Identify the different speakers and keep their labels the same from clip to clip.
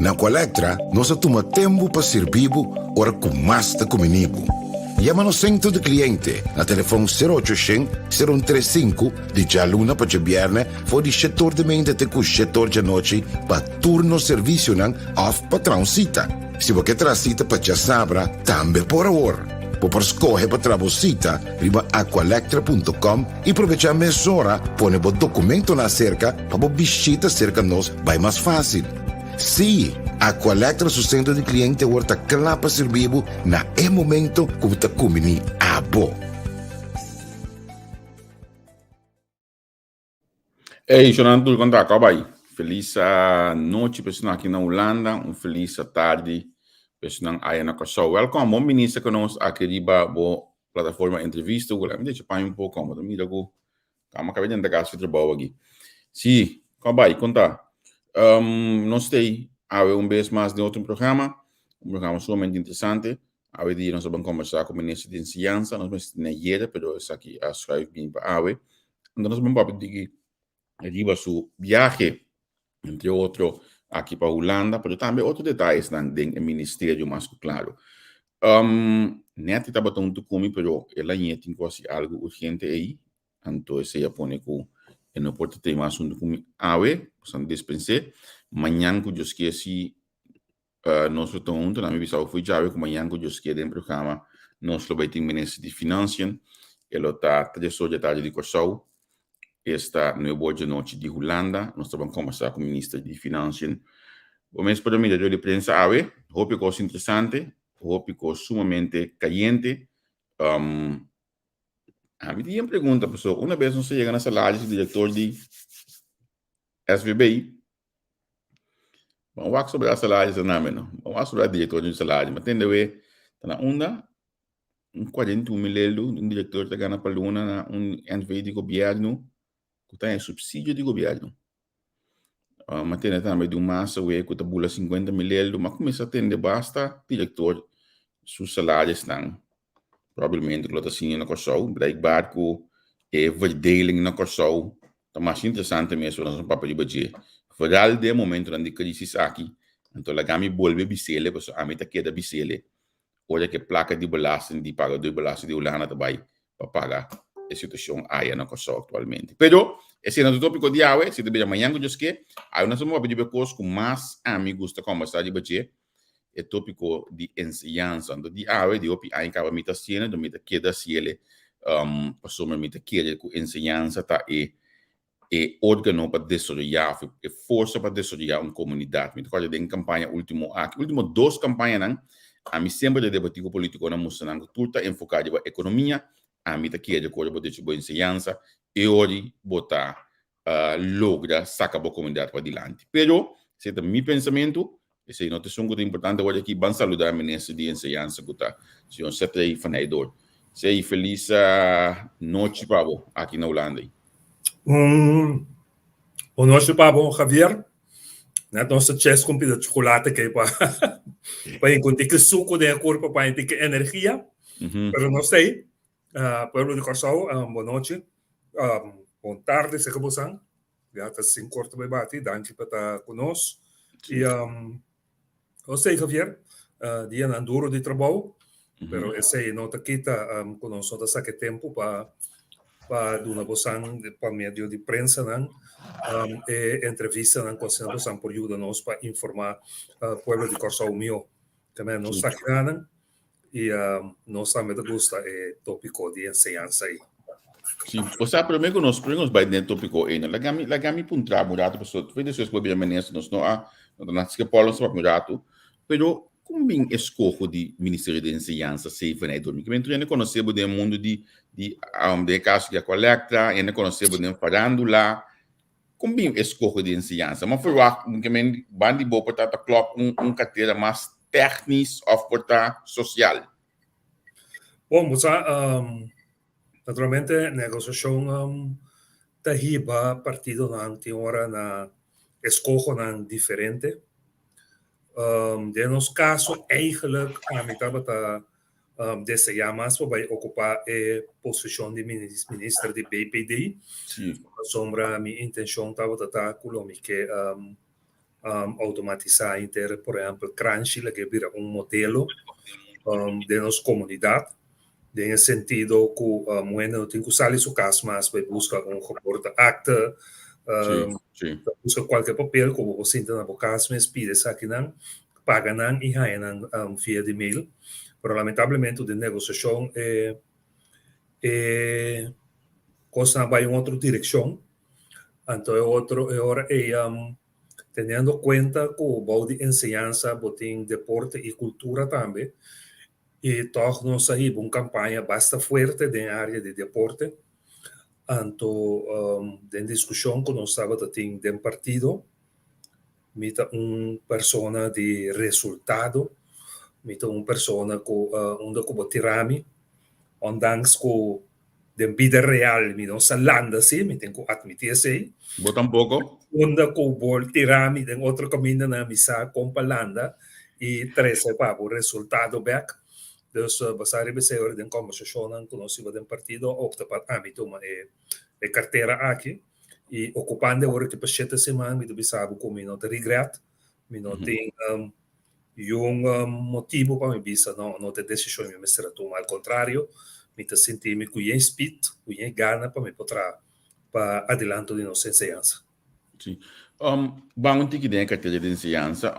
Speaker 1: Na Colectra nos a tuma tempu pa sirbi bo ora ku mas ta kumini bo. Yama nos Centro di Cliente na telefon sero ocho shen, sero un tres sinku di djaluna pa djabièrnè for di shetor di meinta te ku shetor djanochi pa tur nos servisionan òf pa traha un sita. Si bo ke traha sita pa djasabra tambe por awor. Bo por skohe pa traha bo sita riba aqualectra punto com i probechá mesora pone bo dokumentonan aserka pa bo bishita serka nos bai mas fásil. Sí, Aqualectra su sentro di kliente awor ta kla pa sirbi bo na e momento ku bo ta kumbiní abo.
Speaker 2: Hey, Shonan tur konta ko bai. Felis nochi personan aki na Hulanda, un felis tardi personan aya na Kòrsou. Welkom, bon bini serka nos aki riba bo plataforma entrevista. Mi decha paña un poko, bo ta mira ku Kama kabe den ta gas fi trabou aki. Si, kon bai, kon ta? Um, nos stay awe un bes mas den otro programa, un programa sumamente interesante. Awe dia nos a ban conversa cu minister di enseñanza, nos mester tene ayera, pero esaki a schuif bin pa awe. Anto nos a ban papia di riba su viahe entre otro aki pa Hulanda, pero tambe otro detayesnan den e ministerio mas ku klaro. Um, Netty tabata huntu ku mi, pero el a ñe tin ku hasi algu urgente ei, anto esei a pone ku e no por ta tei mas huntu ku mi awe, pasobra mi dispens'é. Mañan ku Dios kier si Nos lo ta hunto, nan mi bisa bo fo'i djawe ku mañan ku Dios kier den programa nos lo bai tin Minister di Financiën, e lo ta tres or dje tardi di Kòrsou, esta nuebe or dje nochi di Hulanda, nos ta ban kòmbersá ku Minister di Financiën. Bo mes por a mira dor di prensa awe, hopi kos interesante, hopi kos sumamente kayente. Ami tin un pregunta pasobra una bes nos a yega na salaris di direktor di SVB, Ban wak sobre a salario sa nami no. Ban wak sobre a director di salario. Ma tende we ta na unda un 41 mil eldo un director ta gana pa luna na un NV di gobierno ku ta e subsidio di gobierno. Uh, ma tende tambe di un masa we ku ta bula 50 mil eldo. Ma kuminsa tende basta director su salarios nan. Probablemente ku lo ta siña na Kòrsou. Blijkbaar ku e verdeling na Kòrsou ta mas interesante mes ora nos a papia riba dje. Vooral den e momentonan di krisis aki. Anto laga mi bolbe bis'ele pasobra ami ta keda bis'ele ora ku e plaka di belasting di pagadó di belasting di Hulanda ta bai pa paga e situashon aya na Kòrsou aktualmente. Pero esei no ta topiko di awe, esei ta bira mañan ku Dios ke. Awe nos ta papia riba e kos ku mas ami gusta kòmbersá riba dje, e topiko di enseñansa. Anto di awe, di hopi aña kaba mi ta hasiendo, anto mi ta keda hasiel pasobra mi ta kere ku enseñansa ta e e organo pa desaroyá of e forsa pa desaroyá un komunidat. Mi ta kòrda den kampaña último aki, último dos kampañanan, ami semper ta debatí ku polítikonan mustra nan ku tur ta enfoká riba ekonomia, ami ta kere ku ora bo drecha bo enseñansa e ora bo ta logra saka bo komunidat padilanti. Pero, esei ta mi pensamentu, Esei no ta esun ku ta importante awor aki. Ban saludá minister di enseñansa ku ta señor Setrey van Heydoorn. Sey, felis nochi pa bo aki na Hulanda.
Speaker 3: Un bon nochi pa bo, Javier. Net nos ta ches ku un pida chocolate ke pa pa encontrá ki suku den e kurpa pa hende ki energia. Pero nos ta ei. Pueblo di Kòrsou, bon nochi. Bon tarde, seke bo san. Ya ta sin korto bai bati. Danki pa ta ku nos. I nos ta ei Javier, dianan duro di trabou, pero esei no ta kita ku nos no ta saka e tempu pa pa duna bosan pa medio di prensanan e entrevistanan ku asina bosan por yuda nos pa informá pueblo di Kòrsou mihó. Tambe nos ta kinanan I nos tambe ta gusta e tópiko di enseñansa ei.
Speaker 2: Sí, o sea, promé ku nos, promé ku nos bai den e tópiko ei, laga mi, laga mi puntra bo un ratu, pasobra tur despues ku bo bira minister, nos no a, no ta na Schiphol, nos a papia un ratu, pero kon bin e skoho di Ministerio di Enseñansa Seven ei dor? Mi kier hende konosé bo den e mundu di, di, den e kaso di Aqualectra, hende konosé bo den farándula, Kon bin e skohe di enseñansa? M'a ferwagt ke men ban di bo por ta ta klòp un un kartera mas tèknis òf por ta sosial.
Speaker 3: Bon, bo sa, naturalmente negosiashon ta hiba partidonan tin ora na eskohonan diferente. Den nos kaso eigentlik ami tabata Deseá mas pa bai okupá e posishon di minister di BPD. Pasobra mi intenshon tabata ta ku lo mi ke outomatisá henter, por ehèmpel, Kranshi la ke bira un modelo den nos komunidat, den e sentido ku muhé no tin ku sali su kas mas bai buska un geboorteakte, buska kualke papel ku bo por sinta na bo kas mes pidi esakinan. paga nan i haña nan via di mail, pero lamentablemente den negosiashon e e kosnan a bai un otro direkshon, anto e otro e ora ei teniendo kuenta ku bou di enseñansa bo tin deporte i kultura tambe i tòg nos a hiba un kampaña basta fuerte den área di deporte, anto den diskushon ku nos tabata tin den partido. Mi ta un persona di resultado, mi ta un persona ku unda ku bo tira mi, ondanks ku den bida real mi no sa landa si, mi tin ku atmití esei.
Speaker 2: Bo tampoko?
Speaker 3: Unda ku bo tira mi den otro kamindanan mi sa kon pa landa i trese pa bo resultado bèk. Dus basá riba esei ora den kòmbersashonnan ku nos hiba den partido a opta pa ami tuma e kartera aki. I okupando e ora ki pa shete siman mi ta bisa bo ku mi no ta regret, mi no tin yun motibu pa mi bisa no, no ta e desishon mi mester a tuma. Al kontrario, mi ta sinti mi ku yen spit, ku yen gana pa mi por traha pa adelanto di nos enseñansa.
Speaker 2: Sí. Ban un tiki den e kartera di enseñansa.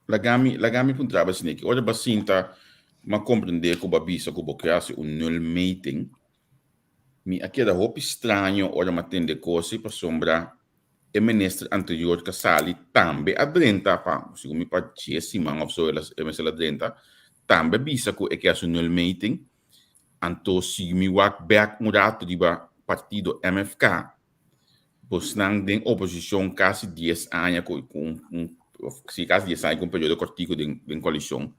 Speaker 2: Laga mi, laga mi puntra bo asina aki. Ora bo a sinta, mi a komprendé ku bo a bisa ku bo ke hasi un nulmeting. Mi a keda hopi straño ora mi a tende kosi pasobra e minister anterior ku a sali tambe a drenta pa segun mi pa dies siman of so e mester a drenta tambe a bisa ku e ke hasi un nulmeting anto si mi wak bek un rato riba partido MFK bosnan den oposishon kasi dies aña ku un si kasi dies aña ku un periodo kortiku den koalishon.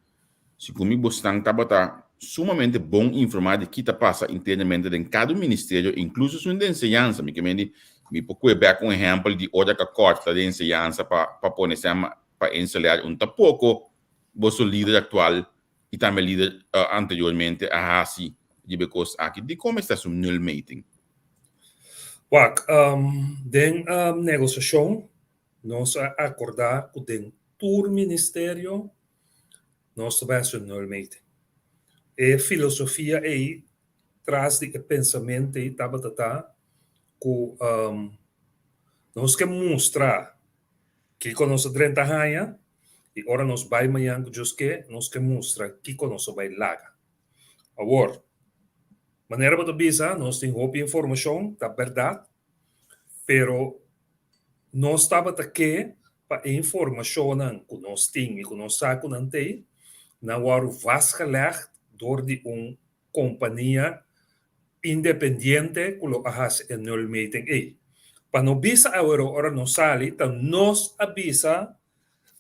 Speaker 2: Segun mi bosnan tabata sumamente bon informá di ki ta pasa internamente den kada un ministerio, inkluso esun di enseñansa. Mi ke mende mi por kue bek un ehèmpel di ora ku a kòrta di enseñansa pa pa pone sèma pa InselAir un ta poko boso lider aktual. i tambe lider anteriormente a hasi riba e kos aki. Dikon mester hasi un nulmeting?
Speaker 3: Wak, den negosiashon nos a akordá ku den tur ministerio nos ta bai hasi un nulmeting. E filosofia ei tras di e pensamentu ei tabata ta ku nos ke mustra kiko nos a drenta haña i ora nos bai mañan ku Dios ke, nos ke mustra kiko nos a bai laga. Awor, manera bo ta bisa, nos tin hopi informashon, ta bèrdat, pero nos tabata ke pa e informashonnan ku nos tin i ku nos sa ku nan t'ei, nan wòrdu vastgelegd dor di un kompania independiente ku lo a hasi e nulmeting ei. Pa no bisa awero ora nos sali ta nos a bisa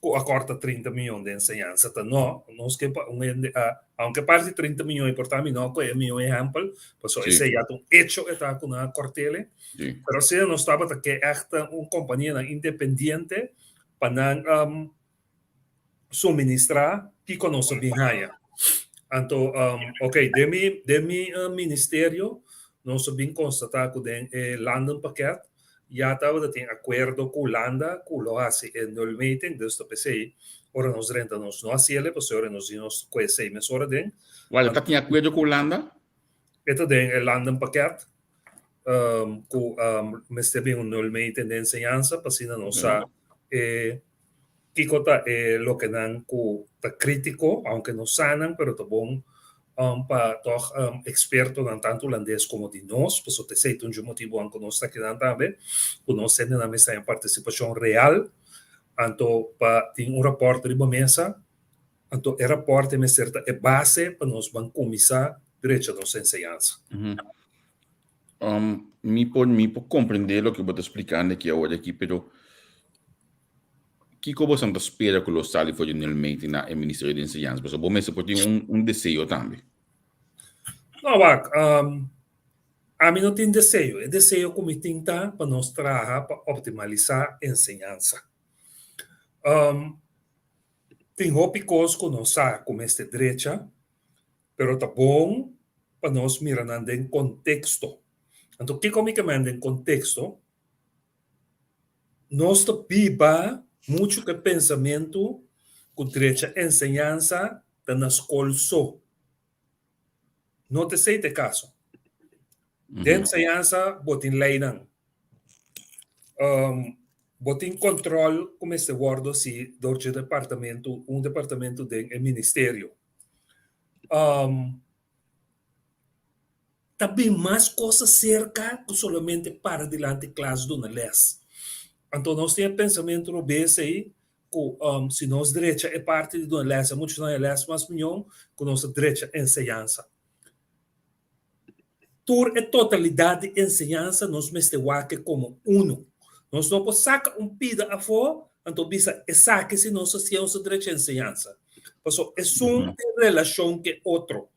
Speaker 3: ku a kòrta 30 mion den enseñansa, ta no, nos ke pa un hende a, aunke parti 30 mion e por ta mi no ku e mion ehèmpel, pasobra esei ya ta un echo e ta ku nan a kòrt'el, pero asina nos tabata ke ègt un kompanianan independiente pa nan suministrá kiko nos a bin haña. Anto, ok, den mi, den mi ministerio nos a bin konstatá ku den e landenpakket ya tabata tin akuerdo ku Hulanda ku lo hasi e nulmeting, dus ta p'esei ora nos drenta nos no hasiel pasobra nos di nos ku esei mesora den.
Speaker 2: Wal, ta tin akuerdo ku Hulanda?
Speaker 3: E ta den e landenpakket ku mester bin un nulmeting den enseñansa pa asina nos sa e Kiko ta e lokenan ku ta krítiko, aunke no sa nan, pero ta bon pa tòg ekspertonan tantu hulandes komo di nos, pasobra ta esei ta un dje motibunan ku nos ta kinan tambe, ku nos hendenan mester haña partisipashon real, anto pa tin un rapòrt riba mesa, anto e rapòrt e mester ta e base pa nos ban kuminsá drecha nos enseñansa.
Speaker 2: Mi por mi por komprendé loke bo ta splikando aki awor aki, pero Kiko boso ta spera ku lo sali for di nulmeting na e Ministerio di Enseñansa? Pasobra bo mester por tin un un deseo tambe.
Speaker 3: No, wak, ami no tin deseo. E deseo ku mi tin ta pa nos traha pa optimalisá enseñansa. Tin hopi kos ku nos sa ku mester drecha, pero ta bon pa nos mira nan den konteksto. Anto kiko mi ke manda den konteksto? Nos ta biba muchu ku e pensamentu ku drecha enseñansa ta na skol so. No ta esei ta e kaso. Den enseñansa bo tin leinan. Bo tin kòntròl ku mester wòrdu hasi dor dje departamentu, un departamentu den e ministerio. Ta bin mas kos aserka ku solamente para dilanti klas duna lès. Anto nos tin e pensamentu robes ei ku si nos drecha e parti di duna lès, e muchanan e lès mas mion ku nos a drecha enseñansa. Tur e totalidat di enseñansa nos mester wak e komo unu. Nos no por saka un pida afó anto bisa esaki si nos a siña nos a drecha enseñansa. Pasobra esun tin relashon ku e otro.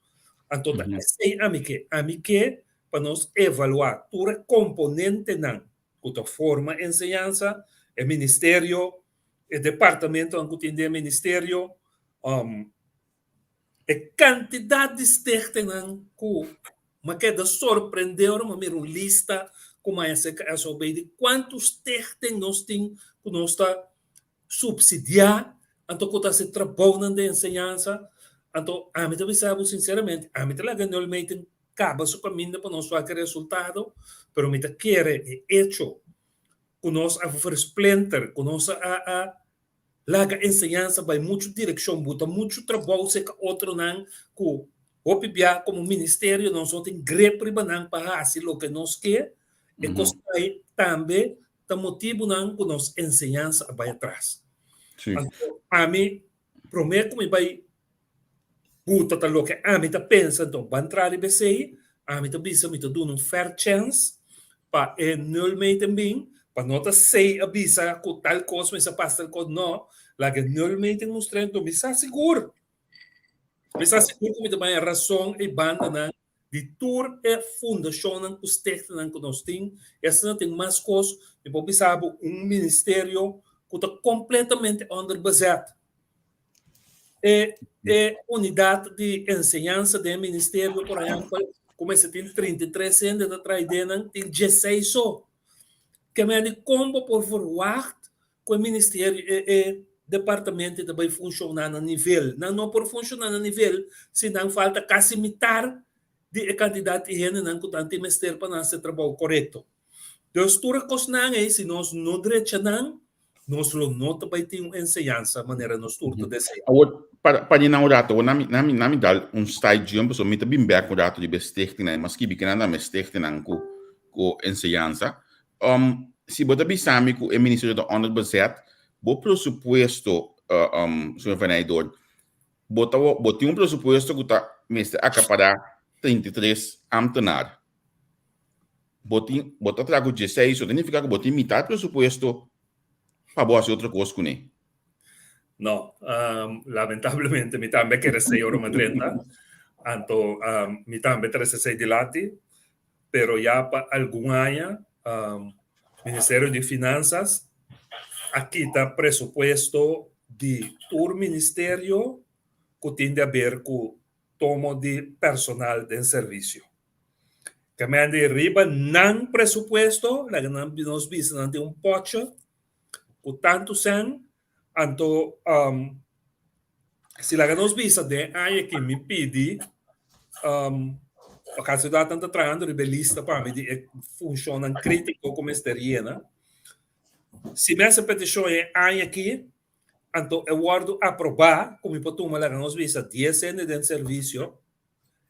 Speaker 3: Anto ta esei ami ke. Ami ke pa nos evaluá tur e komponentenan ku ta forma enseñansa, e ministerio, e departamentonan ku tin den e ministerio, e kantidat di stichtingnan ku mi a keda sorprendé ora mi a mira un lista ku mi a haña serka SOB di kuantu stichting nos tin ku nos ta supsidiá, anto ku ta hasi trabounan den enseñansa. Anto ami ta bisa bo sinseramente, ami ta laga nulmeting kaba su kaminda pa nos wak e resultado, pero mi ta kere e echo ku nos a versplinter, ku nos a a laga enseñansa bai muchu direkshon, buta muchu trabou serka otronan ku hopi bia komo ministerio nos no tin grip riba nan pa hasi loke nos ke, e kos ei tambe ta motibunan ku nos enseñansa a bai atras. Anto ami promé ku mi bai buta ta loke ami ta pensa, anto ban tra riba esei, ami ta bisa mi ta duna un fair chance pa e nulmeting bin, pa no ta sei a bisa ku tal kos mester pasa tal kos, no, laga e nulmeting mustra anto mi sa sigur, mi sa sigur ku mi ta bai rason e bandanan Di tur e fundashonnan ku stichtingnan ku nos tin, esnan tin mas kos, mi por bisa bo un ministerio ku ta kompletamente onderbezet. E e unidat di enseñansa den e ministerio, por ehèmpel, ku mester tin 33 hende ta traha den nan, tin 16 so. Ke men di kon bo por verwagt ku e ministerio, e e departamento ta bai funshoná na nivel? Nan no por funshoná na nivel si nan falta kasi mitar di e kantidat di hendenan ku nan tin mester pa nan hasi e trabou korekto. Dus tur e kosnan ei, si nos no drecha nan, nos lo no ta bai tin un enseñansa manera nos tur ta desea.
Speaker 2: Awor, para pa llena un rato, awor nami nami nami dal un side jump, pasobra mi ta bin bek un rato riba e stichtingnan, mas skibi kinan ta mi stichtingnan ku ku enseñansa. Um, si bo ta bisa mi ku e ministerio ta onderbezet, bo presupuesto, uh, um, señor Van Eydoorn, bo ta bo tin un presupuesto ku ta mester akapará 33 ambtenaar. Bo tin, bo ta traha ku dieseis, so ta nifiká ku bo tin mitat presupuesto pa bo hasi otro kos kuné.
Speaker 3: No, lamentablemente mi tambe kere esei ora mi a drenta, anto mi tambe trese esei dilanti, pero ya pa algun aña Ministerio di Finansas a kita presupuesto di tur ministerio ku tin di aber ku tomo di personal den servisio. Kemende riba nan presupuesto, laga nan nos bisa nan tin un pòtje ku tantu sèn, anto si laga nos bisa den aña ki mi pidi Vakantiedat nan ta trahando riba e lista pa mi di e funshonnan kritiko ku mester yena. Si mi hasi petishon e aña aki, anto e wòrdu aprobá ku mi por tuma laga nos bisa dies hende den servisio,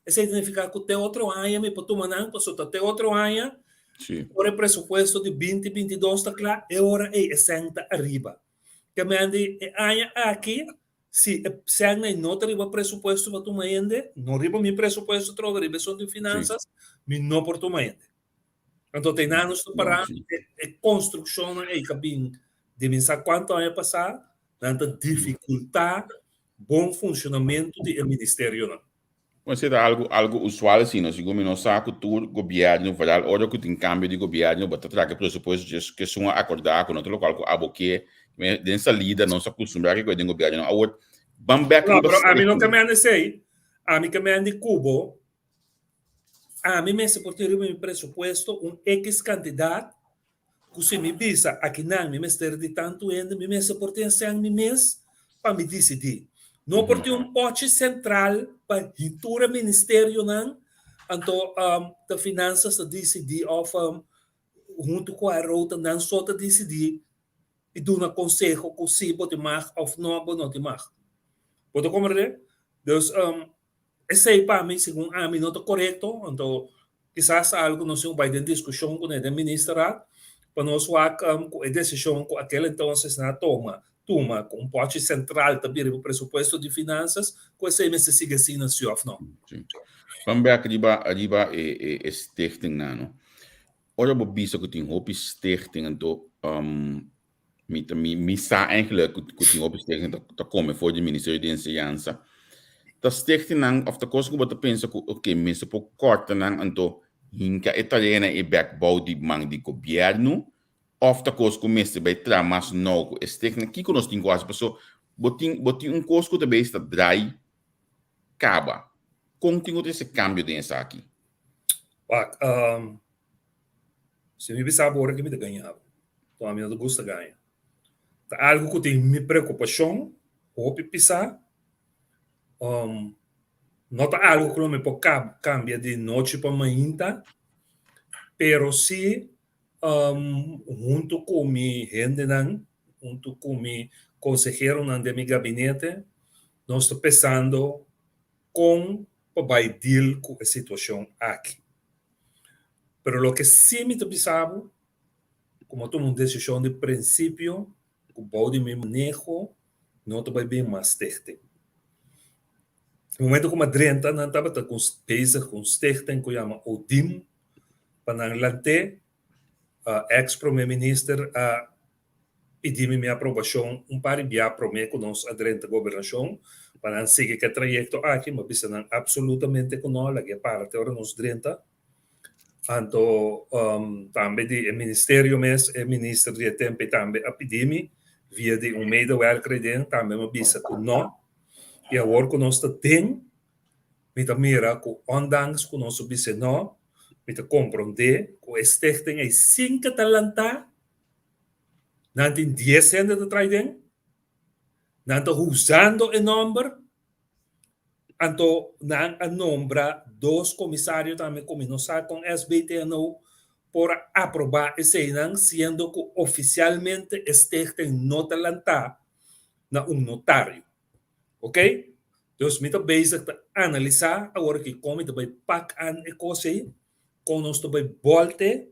Speaker 3: Esei significa cu te otro aña mi por tuma nan, pasobra ta te otro aña,
Speaker 2: Sí.
Speaker 3: ora e presupuesto di binti binti dos ta cla, e ora ei e cen ta ariba. Ke men di e aña aki, si e cen ei no ta riba presupuesto pa tuma hende, no riba mi presupuesto trobe, riba esun di
Speaker 2: Sí.
Speaker 3: finanzas, mi no por tuma hende. Anto te nan nos ta
Speaker 2: No,
Speaker 3: parando,
Speaker 2: sí.
Speaker 3: e, e construccionnan ei ka bin di min sa cuanto aña pasá, nan ta dificulta bon funcionamento di e ministerionan.
Speaker 2: Bueno, esei ta algu algu usual si no, segun mi no sa ku tur gobièrnu, vooral ora ku tin kambio di gobièrnu, bo ta traka e presupuesto djes ku esun a akordá ku no ta lokual ku abo ke, den salida nos a kustumbrá ke ku den gobièrnunan. Awor, ban bèk
Speaker 3: No,
Speaker 2: riba
Speaker 3: pero ami no
Speaker 2: stichting.
Speaker 3: ke mende esei, ami ke mende ku bo, ami mester por tin riba mi presupuesto un equis kantidat ku si mi bisa akinan mi mester di tantu hende, mi mester por tin esei mi mes pa mi disidí. No por tin un pòchi sentral pa tur e ministerionan, anto ta Finansas ta disidí òf huntu ku Aerota nan so ta disidí i duna konseho ku si bo tin mag òf no bo no tin mag. Bo ta komprendé? Dus Esei pa mi, segun ami, no ta korekto, anto kisas ta algu ku nos tin ku bai den diskushon kuné den ministerraad pa nos wak ku e desishon ku akel entonces nan a toma, tuma ku un pòchi sentral ta bira riba presupuesto di finansas, ku esei mester sigui asina si òf no.
Speaker 2: Sí. Ban bek riba riba e e e stichtingnan no. Ora bo bisa ku tin hopi stichting anto Mi ta mi mi sa eigenlijk ku ku tin hopi stichting ta ta kome for di Ministerio di Enseñansa. Ta stichtingnan òf ta kos ku bo ta pensa ku oke mester por kòrta nan anto hinka e tareanan ei bèk bou di man di gobièrnu òf ta kos ku mester bai traha mas nou ku e stichtingnan. Kiko nos tin ku hasi? Paso bo tin bo tin un kos ku ta bezig ta drai kaba. Kon tin ku trese kambio den esaki?
Speaker 3: Wak, Si mi bisa bo ora ki mi ta gaña bo, to ami no ta gusta gaña. Ta algu ku tin mi preokupashon hopi pisá. No ta algu ku lo mi por kambia di nochi pa mainta, pero si huntu ku mi hendenan, huntu ku mi konseheronan den mi gabinete, nos ta pensando kon pa bai deal ku e situashon aki. Pero loke sí mi ta bisa bo, ku mi a tuma un desishon di prinsipio ku bou di mi maneho no ta bai bin mas stichting. E momento ku mi a drenta nan tabata ku bezig ku un stichting ku yama ODIM pa nan lant'é. Ex prome minister a pidi mi mi aprobashon un par di bia prome ku nos a drenta gobernashon pa nan sigui ku e trayekto aki. Mi a bisa nan apsolutamente ku no, lag'é para te ora nos drenta. Anto tambe di e ministerio mes, e minister di e tempo ei tambe a pidi mi via di un medewerker ei den, tambe mi a bisa ku no. I awor ku nos ta den, mi ta mira ku ondanks ku nos a bisa no, mi ta komprondé ku e stichting ei sin ke ta lantá, nan tin dies hende ta trai den, nan ta usando e nòmber, anto nan a nombra dos komisario tambe ku mi no sa kon SBTNO por a aprobá eseinan siendo ku ofisialmente e stichting no ta lantá na un notario. Ok? Dus mi ta bezig ta analisá awor aki kon mi ta bai pak an e kos ei, kon nos ta bai bòlte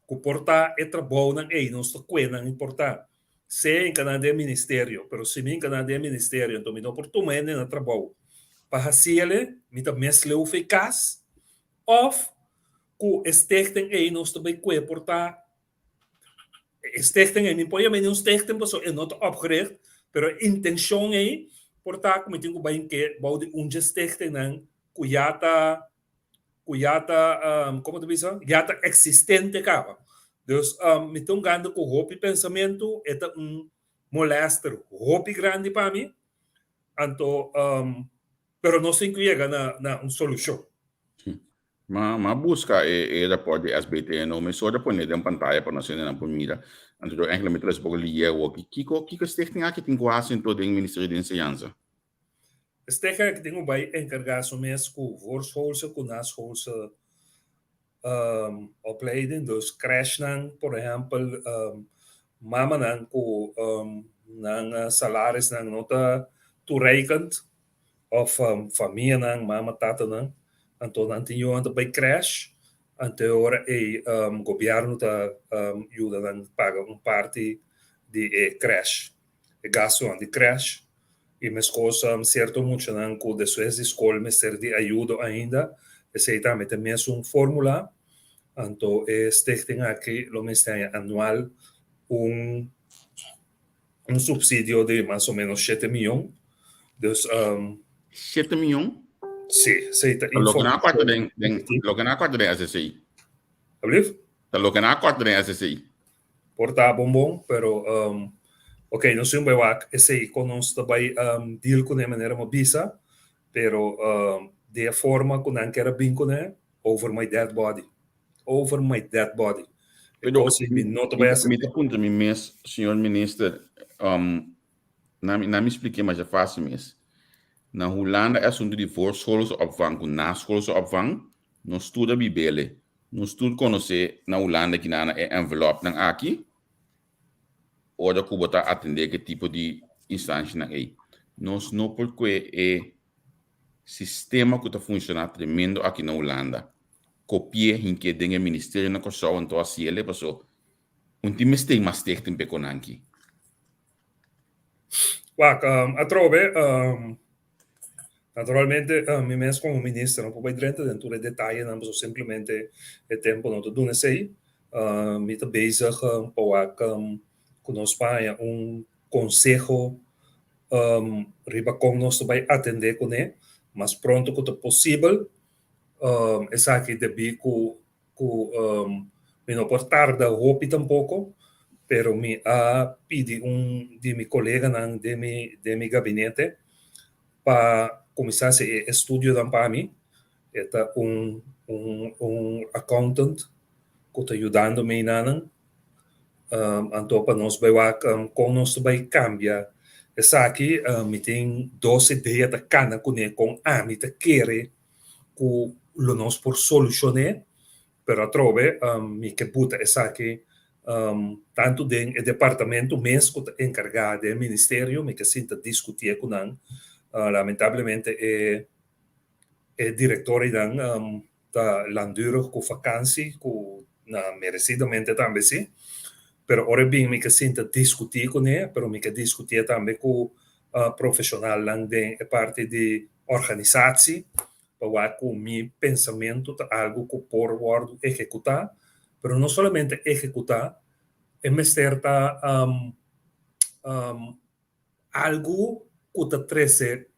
Speaker 3: ku por ta e trabounan ei, nos ta kue nan por ta sea hinka nan den ministerio, pero si mi hinka nan den ministerio anto mi no por tuma hende na trabou pa hasi ele, mi ta mes leu for e kas, òf ku e stichting ei nos ta bai kue por ta E stichting ei, mi por yama un stichting pasobra e no ta opgericht, pero e intencion ei por ta ku mi tin ku bai ke bou di un dje stichtingnan ku ya ta ku ya ta komo ta bisa ya ta eksistente kaba. Dus mi ta un gande ku hopi pensamentu, e ta un molester hopi grandi pa mi, anto pero nos tin ku yega na un solushon.
Speaker 2: Ma ma buska e e raport di SBTNO mesora pone den pantaya pa nos hendenan por mira. Anto yo eigenlijk mi ta lesa poko lier awoki. Kiko kiko e stichting aki tin ku hasi anto den Ministerio di Enseñansa?
Speaker 3: E stichting aki tin ku bai enkargá su mes ku voorschoolse ku naschoolse opleiding. Dus crèshnan por ehèmpel mamanan ku nan salarisnan no ta toereikend of famianan, mama, tatanan, anto nan tin yunan ta bai crèsh, anto e ora ei gobièrnu ta yuda nan paga un parti di e crèsh, e gastunan di crèsh, i meskos sierto muchanan ku despues di skol mester di ayudo ainda, esei tambe ta mesun fórmula, anto e stichting aki lo mester haña anual un. Un subsidio di mas o menos shete miyon. Dus um,
Speaker 2: Shete miyon?
Speaker 3: Sí, esei ta
Speaker 2: Ta loke nan a kòrta den, den, loke nan a kòrta den SSI.
Speaker 3: Alblief?
Speaker 2: Ta loke nan a kòrta den SSI.
Speaker 3: Por ta bon bon, pero um, ok, nos tin bai wak esei kon nos ta bai um, deal kuné manera mi a bisa, pero um, di e forma ku nan kier a bin kuné, over my dead body. Over my dead body. E
Speaker 2: Pero
Speaker 3: kos ei mi no ta bai
Speaker 2: mi
Speaker 3: aseptá.
Speaker 2: ta puntra mi mes, señor minister, um, na mi, na mi spliké masha fácil mes. Na Hulanda e asuntu di voorschoolse opvang ku naschoolse opvang, nos tur a bibele. Nos tur konosé na Hulanda kinana e envelopnan aki, ora ku bo ta atendé ku e tipo di instanshanan ei. Nos no por kue e sistema ku ta funshoná tremendo aki na Hulanda. Kopi'é hink'é den e ministerio na Kòrsou anto hasiel e paso un tin mester mas stichting p'e konanki.
Speaker 3: Wak, atrobe, naturalmente mi mes komo minister no por bai drenta den tur e detayenan pasobra simplemente e tempu no ta duna esei. Mi ta bezig pa wak ku nos pa haña un konseho riba kon nos ta bai atendé kuné mas pronto ku ta posibel. Esaki debí ku ku mi no por tarda hopi tampoko, pero mi a pidi un di mi koleganan den mi den mi gabinete pa kuminsá hasi e estudionan pa mi. E ta un un un accountant ku ta yudando mi einanan. Anto pa nos bai wak kon nos ta bai kambia esaki. Mi tin dos idea ta kana kuné kon ami ta kere ku lo nos por solushoné, pero atrobe mi ke buta esaki tantu den e departamento mes ku ta enkargá den e ministerio, mi ke sinta diskutié ku nan. Lamentablemente e e direktorinan ta langdurig ku vakansi, ku na meresidamente tambe si, pero ora e bin mi ke sinta diskutí kuné, pero mi ke diskutié tambe ku profeshonalnan den e parti di organisatie pa wak ku mi pensamentu ta algu ku por wòrdu ehekutá, pero no solamente ehekutá, e mester ta algu ku ta trese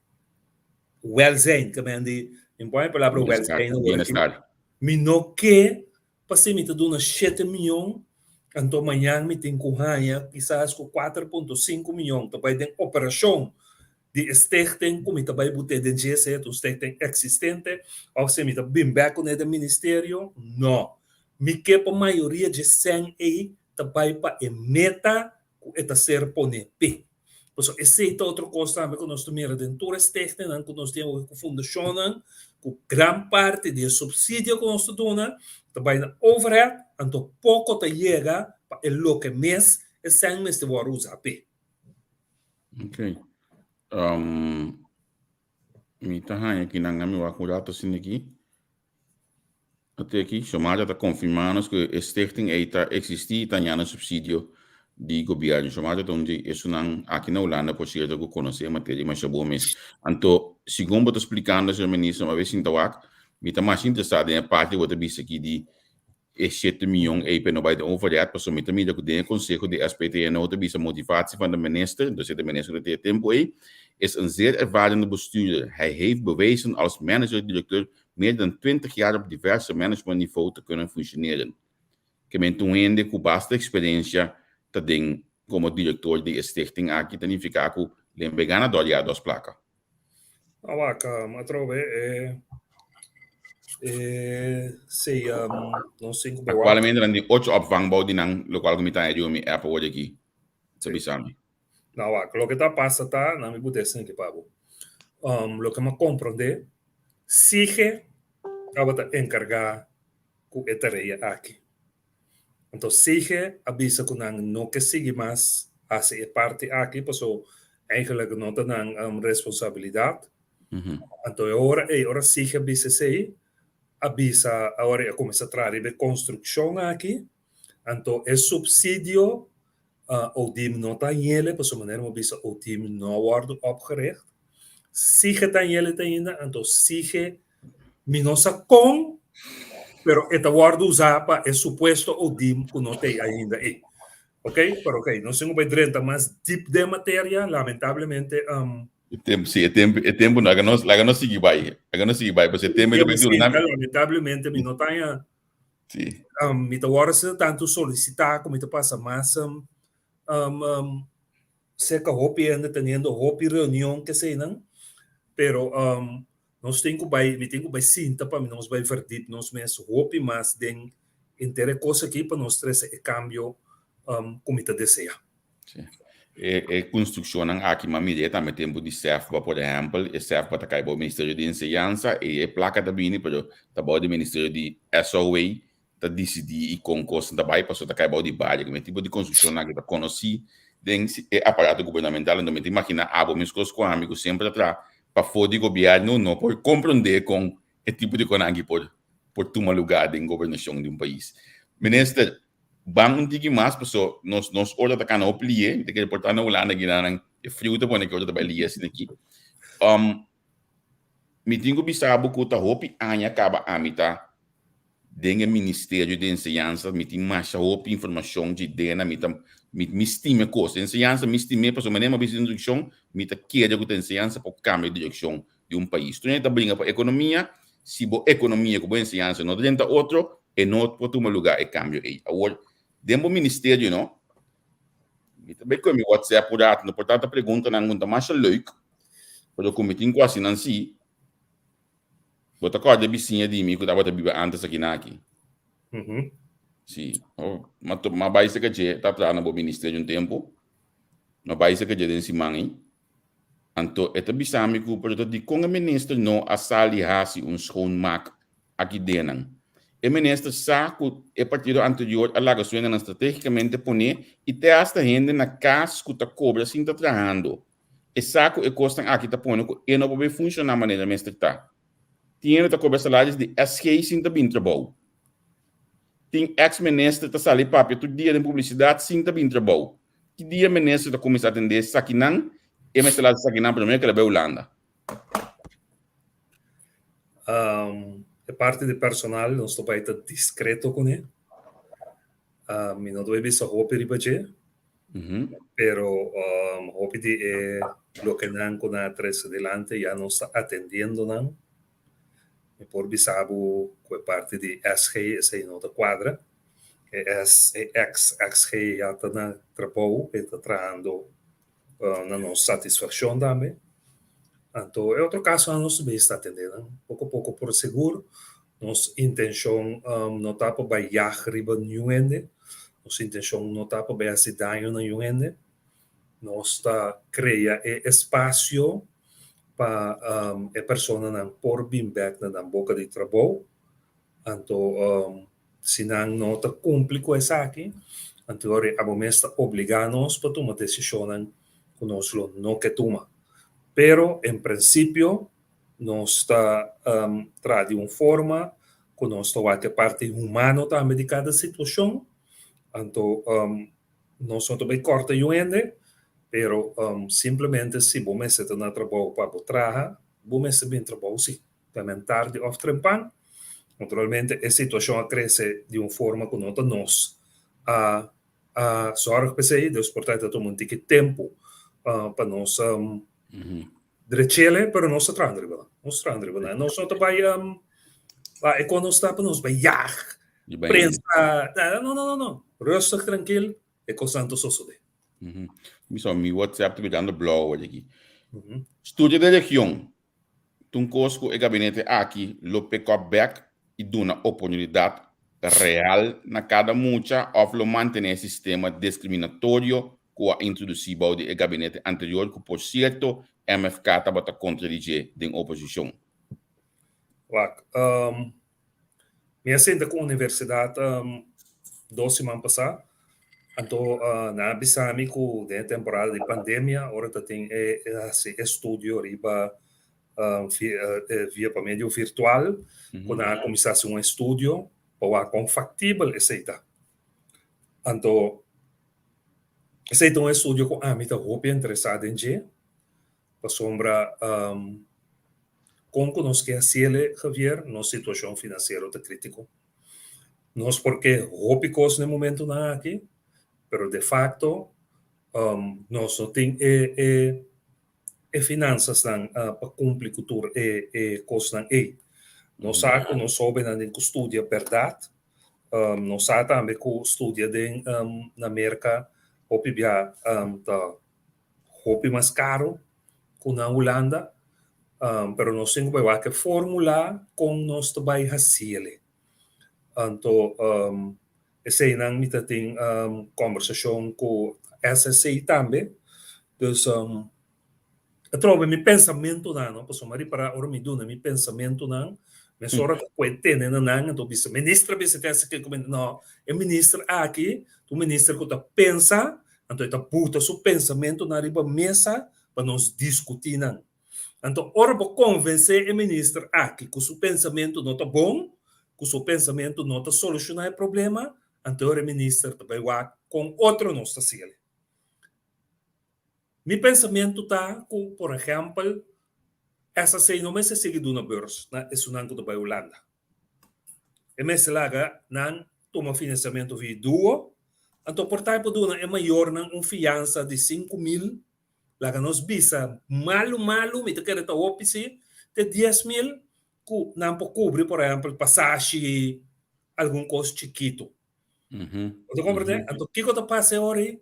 Speaker 3: wèlzijn, ke men di, mi pone e palabra wèlzijn awor aki, mi no ke Pasei mi ta duna shete miyon, anto mañan mi tin ku haña kisas ku kuater punto sinku miyon ta bai den operashon. di e stichting ku mi ta bai but'é den dje, sea ta un stichting eksistente òf si mi ta bin bèk kuné den ministerio. No. Mi ke pa mayoria dje sèn ei ta bai pa e meta ku e ta ser poné p'e. Pasobra esei ta otro kos tambe ku nos ta mira den tur e stichtingnan ku nos tin awe ku fundashonnan, ku gran parti di e supsidio ku nos ta duna ta bai na overhead, anto poko ta yega pa e loke mes e sèn mester wòrdu usá p'e.
Speaker 2: Ok. Mi ta haña kinan a mi wak un rato asina aki. Ate aki, Xiomara ta konfirmá nos ku e stichting ei ta eksistí i ta hañando supsidio di gobièrnu. Xiomara ta un di esunnan aki na Hulanda, por sierto, ku konosé e materia masha bon mes. Anto, segun bo ta splikando, señor Minister, mi a sinta wak, mi ta masha interesá den e parti ku bo ta bisa aki di e shete miyon ei pa e no bai den overheid, pasobra mi ta mira ku den e konseho di SPTNO ta bisa motivatie van de minister, entonces e minister ku ta tin e tempu ei, is een zeer ervarende bestuurder. Hij heeft bewezen als manager-directeur meer dan 20 jaar op diverse managementniveau te kunnen functioneren. Ke men ta un hende ku basta eksperensia ta den komo direktor di e stichting aki ta nifiká ku lembe gana dor ya dos plaka.
Speaker 3: Awak, atrobe e e si nos tin ku bewa.
Speaker 2: Aktualmente nan tin ocho opvang bou di nan, lokual ku mi ta haña riba mi app awor aki, ta bisa mi.
Speaker 3: No, wak, loke ta pasa ta, nan mi pudi esaki pa bo. Loke mi a komprondé, Sige tabata enkargá ku e tarea aki. Anto Sige a bisa ku nan no ke sigui mas hasi e parti aki paso eigenlijk no ta nan responsabilidat. Anto e ora ei, ora Sige a bisa esei, a bisa awor ei a kuminsá traha riba e konstrukshon aki. Anto e supsidio Oudim no ta hañ'ele, pasobra manera mi a bisa Oudim no a wòrdu opgericht. Sige ta hañ'ele te ainda, anto Sige mi no sa kon, pero e ta wòrdu usá pa e supuesto Oudim ku no t'ei ainda ei. Ok, pero ok, nos tin ku bai drenta mas dip den materia, lamentablemente.
Speaker 2: E tempu, si, e tempu, e tempu, laga nos, laga nos sigui bai, laga nos sigui bai, pasobra e tempu ei ta bai dura.
Speaker 3: Lamentablemente mi no ta haña
Speaker 2: Sí.
Speaker 3: Mi ta wòrdu asina tantu solisitá ku mi ta pasa mas serka hopi hende teniendo hopi reunion keseinan, pero nos tin ku bai, mi tin ku bai sinta pa nos bai verdiep nos mes hopi mas den henter e kos aki pa nos trese e kambio ku mi ta deseá.
Speaker 2: Sí. E, e construccionnan aki, ma mira, e tambe tempo di SEFBA, por ehempel, e SEFBA ta kai bou Ministerio di Enseñansa, e e placa ta bini, pero ta bou di Ministerio di SOA ta dicidi i con cosnan ta bai, pasobra ta kai bou di bario. Kimen tipo di construccionnan aki ta conoci den e aparato gubernamental, enton mi ta imagina abo mescos cu ami cu semper ta traha pafo di gobierno no por comprende con e tipo di conan aki por por tuma lugar den gobernacion di un pais. Minister, Ban un tiki mas paso nos nos ora ta kana hopi lié, mi ta kere por ta na Hulanda ginanan e friu ta pone ke ora ta bai lié asina aki. Mi tin ku bisa bo ku ta hopi aña kaba ami ta den e ministerio di enseñansa, mi tin masha hopi informashon dje dena, mi ta mi mi stima e kos. Enseñansa mi stim'é pasobra manera mi a bisa den introdukshon mi ta kere ku ta enseñansa por kambia direkshon di un pais. Tur hende ta bringa pa ekonomia, si bo ekonomia ku bo enseñansa no ta drenta otro, e no por tuma lugá e kambio ei. Awor, den bo ministerio no, mi ta bai koe mi WhatsApp un rato, no por tanta preguntanan ku ta masha leuk, pero ku mi tin ku hasi nan si, bo ta kòrda e bisiña di mi ku tabata biba ántes aki na aki? Si, m'a bai serka dje, ta traha na bo ministerio un tempu, m'a bai serka dje den siman ei. Anto e ta bisa mi ku pero ta dikon e minister no a sali hasi un schoonmaak aki den nan. E minister sa ku e partido anterior a laga su hendenan strategicamente pone i te hasta hende na kas ku ta kobra sin ta trahando. E sa ku e kosnan aki ta pone ku e no por bay funshoná manera mester ta. Tin hende ta kobra salaris di SG sin ta bin trabou. Tin ex minister ta sali papia tur dia den publisidat sin ta bin trabou. Ki dia minister ta kuminsá atendé esakinan? E mester laat esakinan promé ku el a bai Hulanda.
Speaker 3: E parti di personal nos ta bai ta diskreto kuné. Mi no ta bai bisa hopi riba dje, pero hopi di e lokenan ku nan a trese dilanti ya nos ta atendiendo nan. Mi por bisa bo ku e parti di SG esei no ta kuadra. E S e ex SG ya ta na trabou, e ta trahando na nos satisfakshon tambe. Anto e otro kasonan nos ta bisa atendé nan poko poko por sigur. Nos intenshon no ta pa bai yag riba niun hende, nos intenshon no ta pa bai hasi daño na niun hende. Nos ta krea e espasio pa e personanan por bin bèk na nan boka di trabou. Anto si nan no ta kumpli ku esaki, anto ora abo mes ta obligá nos pa tuma desishonnan ku nos lo no ke tuma. Pero en prinsipio nos ta traha di un forma ku nos ta wak e parti humano tambe di kada situashon. Anto nos no ta bai kòrta yu hende, pero simplemente si bo mester ta na trabou pa bo traha, bo mester bin trabou si. Tamen tardi òf trempan. Naturalmente e situashon a krese di un forma ku no ta nos a a sòrg p'esei, dus por ta e ta tuma un tiki tempu pa nos drech'ele, pero nos ta trahando riba nan, nos ta trahando riba nan. Nos no ta bai e kon nos ta pa nos bai yag prensa, no no no no, rustig trankil e kosnan ta sosodé.
Speaker 2: Mi sa mi WhatsApp ta birando blou awor aki. Studia den region Ta un kos ku e gabinete aki lo pick up bek i duna oportunidat real na kada mucha òf lo mantené e sistema diskriminatorio ku a introdusí bou di e gabinete anterior ku por sierto MFK tabata kontra di dje den oposishon?
Speaker 3: Wak, mi a sinta ku universidat dos siman pasá, anto nan a bisa mi ku den e temporada di pandemia ora ta tin e hasi estudio riba via pa medio virtual ku nan a kuminsá hasi un estudio pa wak kon faktibel esei ta. Anto esei ta un estudio ku ami ta hopi interesá den dje pasobra Kon ku nos ke hasiel, Javier? Nos situashon finansiero ta krítiko. Nos por ke hopi kos na e momentunan aki, pero de fakto nos no tin e e e finansasnan pa kumpli ku tur e e kosnan ei. Nos sa ku nos hóbennan tin ku studia bèrdat. Nos sa tambe ku studia den na Merka hopi bia ta hopi mas caro cu na Hulanda, pero nos tin cu bay wak e formula con nos ta bay haciele. Anto eseynan mi ta tin combersacion cu SSC tambe, dus Atrobe mi pensamentunan, no, pasobra mi a ripará ora mi duna mi pensamentunan, mesora ta kue tene na nan, anto bisa, minister a bisa kese ke ku mi, no, e minister aki ta un minister ku ta pensa, anto e ta buta su pensamentunan riba mesa pa nos diskutí nan. Anto ora bo konvensé e minister aki ku su pensamentu no ta bon, ku su pensamentu no ta solushoná e problema, anto ora e minister ta bai wak kon otro nos ta hasiel. Mi pensamentu ta ku, por ehèmpel, SAC no mester sigui duna beurs na esunnan ku ta bai Hulanda. E mester laga nan tuma finansiamentu via duo, anto por ta e por duna e mayornan un fiansa di 5000, laga nos bisa malu malu, mi ta kere ta hopi si, te 10000 ku nan por kubri por ehèmpel pasashi, algun kos chikitu. Bo ta komprende? Anto kiko ta pasa e ora ei?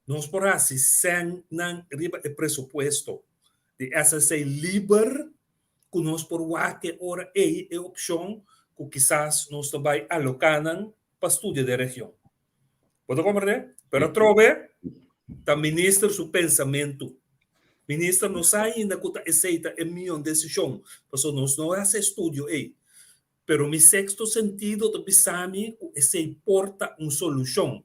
Speaker 3: Nos por hasi sènnan riba e presupuesto di SSC liber ku nos por wak e ora ei e opshon ku kisas nos ta bai aloká nan pa studia den region. Bo ta komprendé? Pero atrobe ta minister su pensamentu. Minister no sa ainda ku ta esei ta e mihó desishon pasobra nos no hasi e studio ei. Pero mi sexto sentido ta bisa mi ku esei por ta un solushon.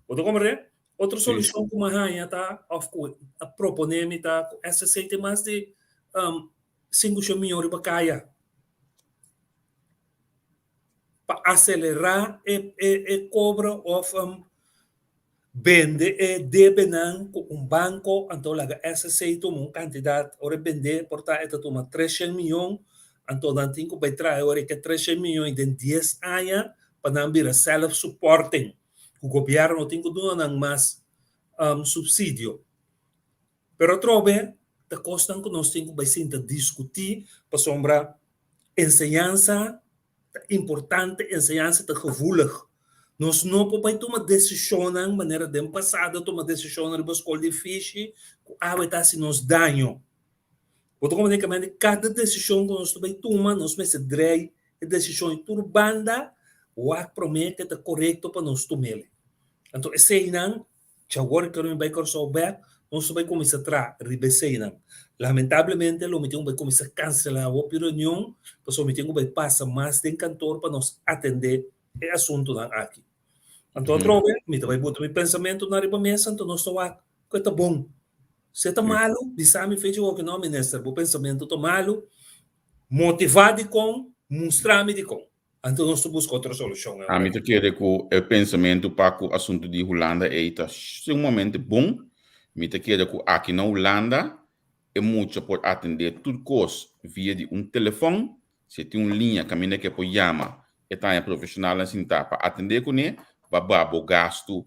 Speaker 3: Bo ta komprendé? Otro solushon ku mi a haña ta, òf ku a proponé mi ta ku SSC tin mas di 500 mion riba kaya pa aselerá e e kobro òf Bende e debenan ku un banko, anto laga SSC tuma un kantidat, ora e bend'é por ta e ta tuma 300 mion, anto nan tin ku bai traha ora e ke 300 mion i den dies aña pa nan bira self supporting, ku gobièrnu no tin ku duna nan mas supsidio. Pero atrobe ta kosnan ku nos tin ku bai sinta diskutí pasobra enseñansa ta importante, enseñansa ta gevoelig. Nos no por bai tuma desishonnan manera den pasado a tuma desishonnan riba skol di fishi ku awe ta hasi nos daño. Bo ta komprendé kamente kada desishon ku nos ta bai tuma, nos mester drei e desishon di tur banda wak promé ke ta korekto pa nos tum'el. Anto eseinan, djawor ku mi bai Kòrsou bèk, nos ta bai kuminsá traha riba eseinan. Lamentablemente lo mi tin ku bai kuminsá kanselá hopi reunion pasobra mi tin ku bai pasa mas den kantor pa nos atendé e asuntunan aki. Anto atrobe mi ta bai buta mi pensamentunan riba mesa anto nos ta wak ku e ta bon. Si e ta malu, bisa mi fecha ku no minister, bo pensamentu ta malu, motivá dikon, mustra mi dikon. Anto nos ta buska otro solushon.
Speaker 2: Ami ta kere ku e pensamentu pa ku asuntu di Hulanda ei ta sumamente bon. Mi ta kere ku aki na Hulanda e mucha por atendé tur kos via di un telefòn. Si e tin un liña kaminda ku e por yama, e ta haña profeshonalnan sintá pa atendé kuné, pa baha bo gastu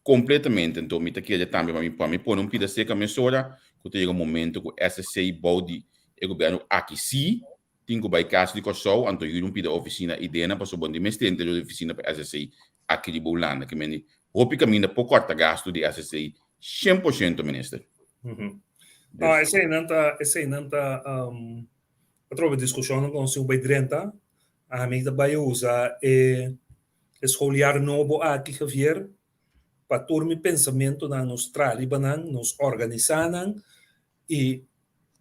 Speaker 2: kompletamente. Anto mi ta kere tambe pa mi pa mi pone un pida seka mesora ku ta yega un momento ku SSC bou di e gobièrnu aki sí tin ku bai kas di Kòrsou anto yuri un pida ofisina idena pasobra bo no tin mester interior di ofisina pa SSC aki riba Hulanda. Ke mende hopi kaminda por kòrta gastu di SSC 100% minister.
Speaker 3: No, eseinan ta eseinan ta atrobe diskushonnan ku nos tin ku bai drenta. Ami ta bai usa e E schooljaar nobo aki, Javier, pa tur mi pensamentonan nos traha riba nan, nos organisá nan i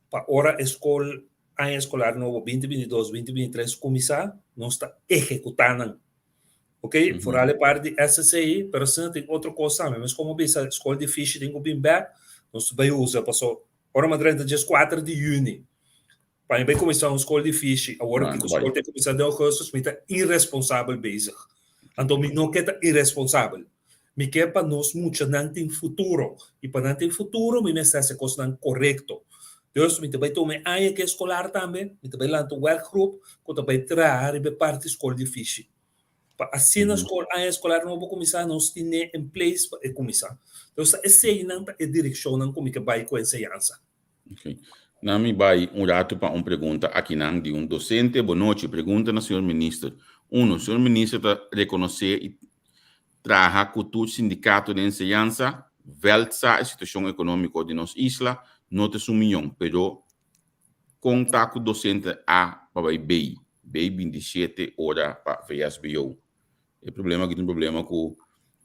Speaker 3: pa ora e skol, aña eskolar nobo binti binti dos, binti binti tres kuminsá, nos ta ehekutá nan. Oké, foral e parti di SSI, pero asina tin otro kos tambe. Mes komo bisa skol di fishi tin ku bin bèk, nos ta bai usa paso ora mi a drenta dieskuater di yüni, Pa mi bai kuminsá un skol di fishi, awor ku skol ta kuminsá den augustus, mi ta iresponsabel bezig. Anto mi no ke ta iresponsabel. Mi ke pa nos muchanan tin futuro. I pa nan tin futuro mi mester hasi kosnan korekto. Dus mi ta bai tuma e aña ku e eskolar tambe, mi ta bai lanta un werkgroep ku ta bai traha riba e parti skol di fishi. Pa asina skol aña eskolar nobo kuminsá nos tine in place pa e kuminsá. Dus ta eseinan ta e direkshonnan ku mi ke bai ku enseñansa.
Speaker 2: Ok. Na mi bai un ratu pa un pregunta akinan di un docente. Bon nochi. Pregunta na señor minister. Uno, señor minister ta reconoce y traha cu tur sindicato den enseñansa? Veld sa e situacion economico di nos isla no ta esun miyon, pero con ta cu docente A pa bai B? B 27 ora pa VSBO. E problema aki ta un problema ku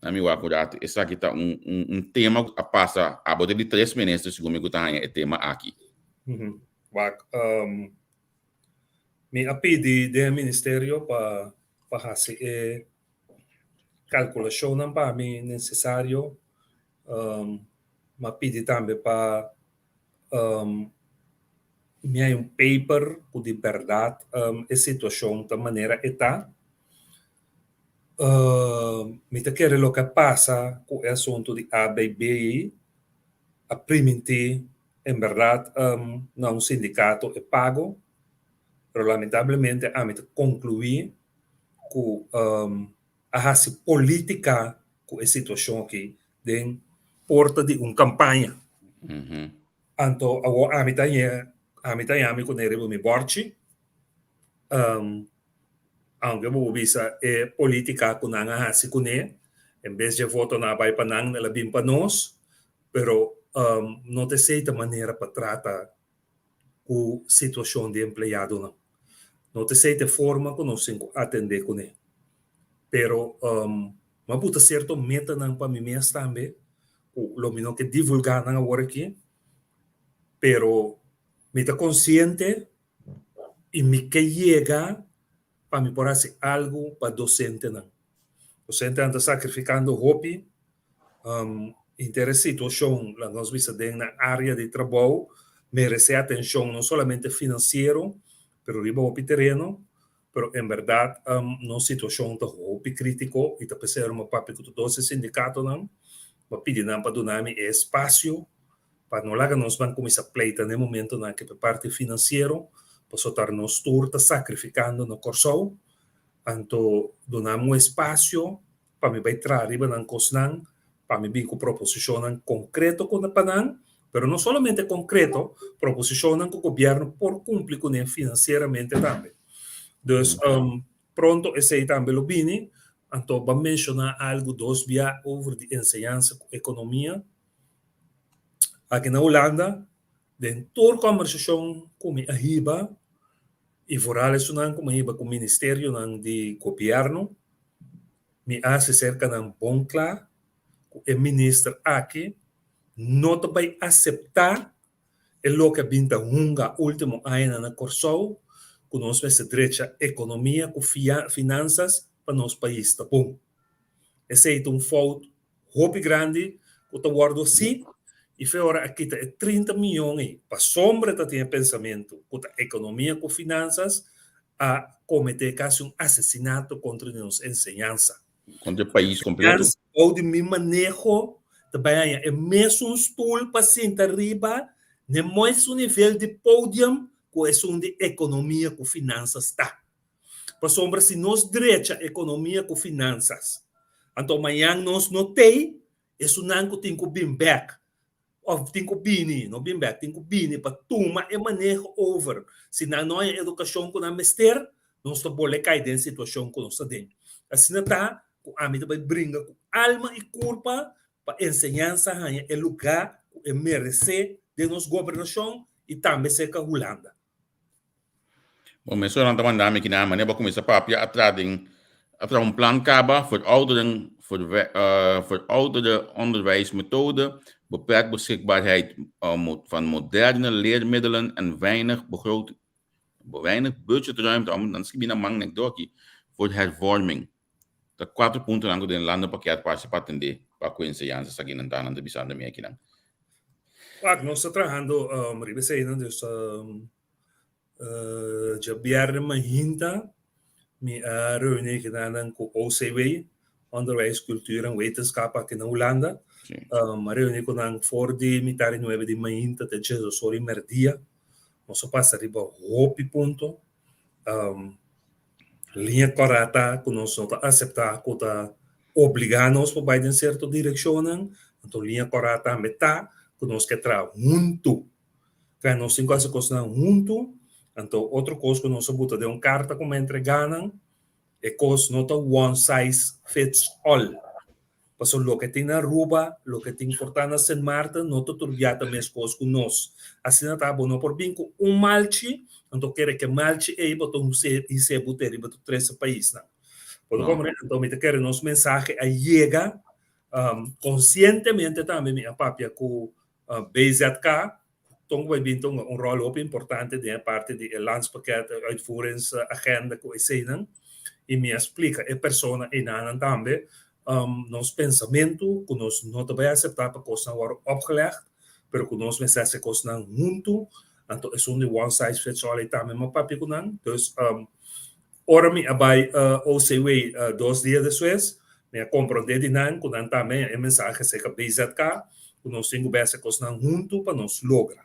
Speaker 2: na mi wak un ratu esaki ta un un un tema ku a pasa abo ta di tres minister segun mi ku ta haña e tema aki.
Speaker 3: Wak, mi a pidi den e ministerio pa pa hasi e kalkulashonnan pa mi nesesario. Mi a pidi tambe pa mi hay un paper ku di bèrdat e situashon ta manera e ta. Mi ta kere loke a pasa ku e asuntu di ABB a primintí en bèrdat na un sindikato e pago, pero lamentablemente ami ta konkluí ku a hasi polítika ku e situashon aki den porta di un kampaña. Anto awor ami ta haña ami ta haña mi kuné riba mi bòrchi. Aunke bo por bisa e polítika ku nan a hasi kuné, en bes dje votonan a bai pa nan, el a bin pa nos, pero no ta esei ta manera pa trata ku situashon di empleadonan. No ta esei ta e forma ku nos tin ku atendé kuné. Pero mi a buta sierto metanan pa mi mes tambe ku lo mi no ke divulgá nan awor aki, pero mi ta konsiente i mi ke yega pa mi por hasi algu pa dosentenan. Dosentenan ta sakrifikando hopi. Henter e situashon laga nos bisa den nan área di trabou meresé atenshon no solamente finansiero pero riba hopi tereno. Pero en bèrdat nos situashon ta hopi krítiko i ta p'esei mi a papia ku tur dos e sindikatonan. Mi a pidi nan pa duna mi e espasio pa no laga nos ban kuminsá pleita na e momentonan aki pa e parti finansiero pasobra nos tur ta sakrifikando na Kòrsou. Anto duna mi un espasio pa mi bai traha riba nan kosnan, pa mi bin ku proposishonnan konkreto ku pa nan, pero no solamente konkreto, proposishonnan ku gobièrnu por kumpli kuné finansieramente tambe. Dus pronto esei tambe lo bini, anto bo a menshoná algu dos bia over di enseñansa ku ekonomia. Aki na Hulanda. Den tur kòmbersashon ku mi a hiba i foral esunnan ku mi a hiba ku ministerionan di gobièrnu, mi a hasi serka nan bon kla ku e minister aki no ta bai aseptá e loke a bin ta hunga último añanan na Kòrsou ku nos mester drecha ekonomia ku finansas pa nos pais ta bon. Esei ta un fout hopi grandi ku ta wòrdu hasi i fe ora a kita e 30 mion ei pasobra ta tin e pensamentu ku ta ekonomia ku finansas a kometé kasi un asesinato kontra di nos enseñansa.
Speaker 2: Kontra e pais kompleto.
Speaker 3: Bou di mi maneho ta bai haña e mesun stul pa sinta riba n'e mesun nivel di podium ku esun di ekonomia ku finansas ta. Pasobra si nos drecha ekonomia ku finansas, anto mañan nos no tei, esunnan ku tin ku bin bèk òf tin ku bini, no bin bèk, tin ku bini pa tuma e maneho over, si nan no haña edukashon ku nan mester, nos ta bole kai den situashon ku nos ta den. Asina ta ku ami ta bai bringa ku alma i kurpa pa enseñansa haña e lugá ku e meresé den nos gobernashon i tambe serka Hulanda.
Speaker 2: Bon, mesora nan ta manda mi kinan manera bo kuminsá papia a traha den a traha un plan kaba voor ouderen voor voor oudere onderwijsmethode, beperkt beschikbaarheid van moderne leermiddelen en weinig begroot weinig budgetruimte, nan skibi nan man nek dor aki, voor hervorming. Ta kuater puntonan ku den landenpakket parse pa atendé pa ku enseñansa esaki nan ta nan ta bisando mi akinan.
Speaker 3: Wak, nos ta trahando riba eseinan, dus Djabièrnè mainta mi a reuní kinan ku OCW, Onderwijs, Cultuur en Wetenschap aki na Hulanda. Mi a reuní ku nan for di mitar di nuebe di mainta te diesdos ora i merdia. Nos a pasa riba hopi punto. Liña kòrá ta ku nos no ta aseptá ku ta obligá nos pa bai den sierto direkshonnan. Anto liña kòrá tambe ta ku nos ke traha huntu. Kaya nos tin ku hasi kosnan huntu. Anto otro kos ku nos a buta den un karta ku mi a entregá nan, e kos no ta one size fits all. Pasobra loke tin na Aruba, loke tin por ta na Sint Maarten, no ta tur bia ta meskos ku nos. Asina ta, bo no por bin ku un malchi, anto kere ku e malchi ei bo ta his'é bo te riba tur trese paisnan. Bo ta komprende? Anto mi ta kere nos mensahe a yega konsientemente tambe mi a papia ku BZK, Ton ku bai bin ta hunga un ròl hopi importante den e parti di e landspakket, e uitvoeringsagenda ku eseinan. I mi a splika e persona einanan tambe nos pensamentu ku nos no ta bai aseptá pa kosnan wòrdu opgelegd, pero ku nos mester hasi kosnan huntu. Anto esun di one size fits all ei tambe mi a papia ku nan. Dus ora mi a bai OCW dos dia despues, mi a komprondé di nan ku nan tambe e mensahe serka BZK ku nos tin ku bai hasi kosnan huntu pa nos logra.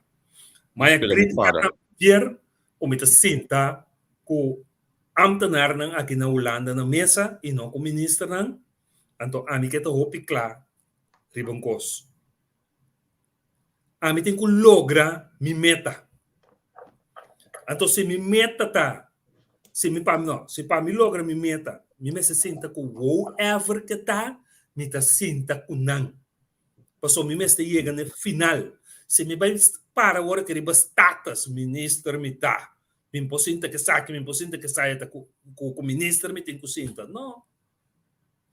Speaker 3: Maya krítika ta kier ku mi ta sinta ku ámtenarnan aki na Hulanda na mesa i no ku ministernan, anto ami ke ta hopi kla riba un kos. Ami tin ku logra mi meta. Anto si mi meta ta, si mi pa no, si pa mi logra mi meta, mi mester sinta ku whoever ke ta, mi ta sinta ku nan. Pasobra mi mester yega na e final. Si mi bai para awor aki riba status, minister mi ta, mi por sinta ku esaki, mi por sinta ku esaya, ta ku ku minister mi tin ku sinta. No.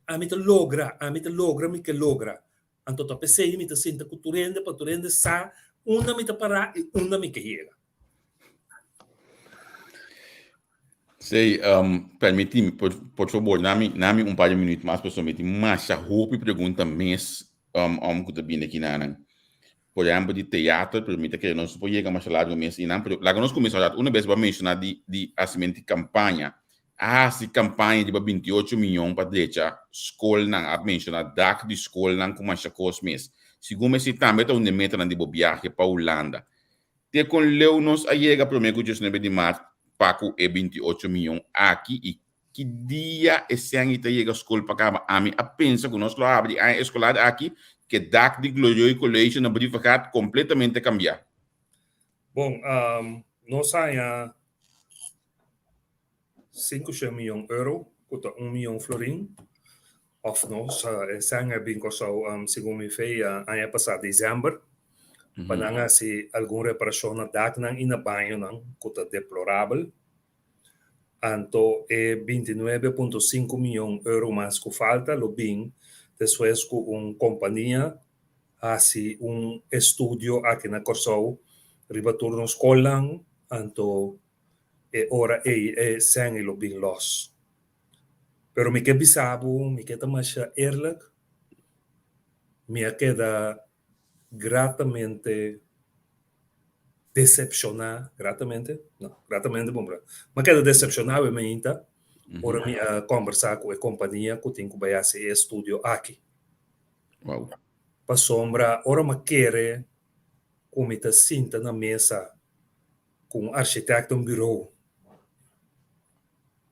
Speaker 3: Ami ta logra, ami ta logra mi ke logra. Anto ta p'esei mi ta sinta ku tur hende pa tur hende sa unda mi ta pará i unda mi ke yega.
Speaker 2: Sey, permití mi, por, por fabor, na mi, na mi un par di minuut mas, pasobra mi tin masha hopi pregunta mes um, um, ku ta bini aki na nan. Por ehempel, di teater, pero mi ta kere nos no por yega masha largo mes einan, pero laga nos kuminsá un rato. Una bes bo a menshoná di, di hasimentu di kampaña. A hasi kampaña riba 28 miyon pa drecha skolnan, a menshoná dak di skolnan ku masha kos mes. Segun mi esei tambe ta un di e metanan di bo biahe pa Hulanda. Te kon leu nos a yega promé ku 19 di mart pa ku e 28 miyon aki i ki dia e sèn ta yega skol pa kaba? Ami a pensa ku nos lo habri aña eskolar aki ku e dak di Glorioy College na Brievengat kompletamente kambiá.
Speaker 3: Bon, nos haña 500 miyon euro, ku ta un miyon florin, òf nos, e sèn a bin Kòrsou segun mi fe aña pasá desèmber. Pa nan hasi algun reparashon na daknan i na bañonan ku ta deplorabel. Anto e 29.5 mion euro mas ku falta lo bin despues ku un kompania hasi un estudio aki na Kòrsou riba tur nos skolnan, anto e ora ei e sèn ei lo bin lòs. Pero mi ke bisa bo, mi ke ta masha eerlijk, mi a keda gratamente decepcioná, gratamente? No, gratamente bon, pero mi a keda decepcioná awe mainta ora mi a combersa cu e compania cu tin cu bai haci e estudio aki.
Speaker 2: Wow.
Speaker 3: Pasobra ora mi a kere cu mi ta sinta na mesa cu un architecto, un bureau,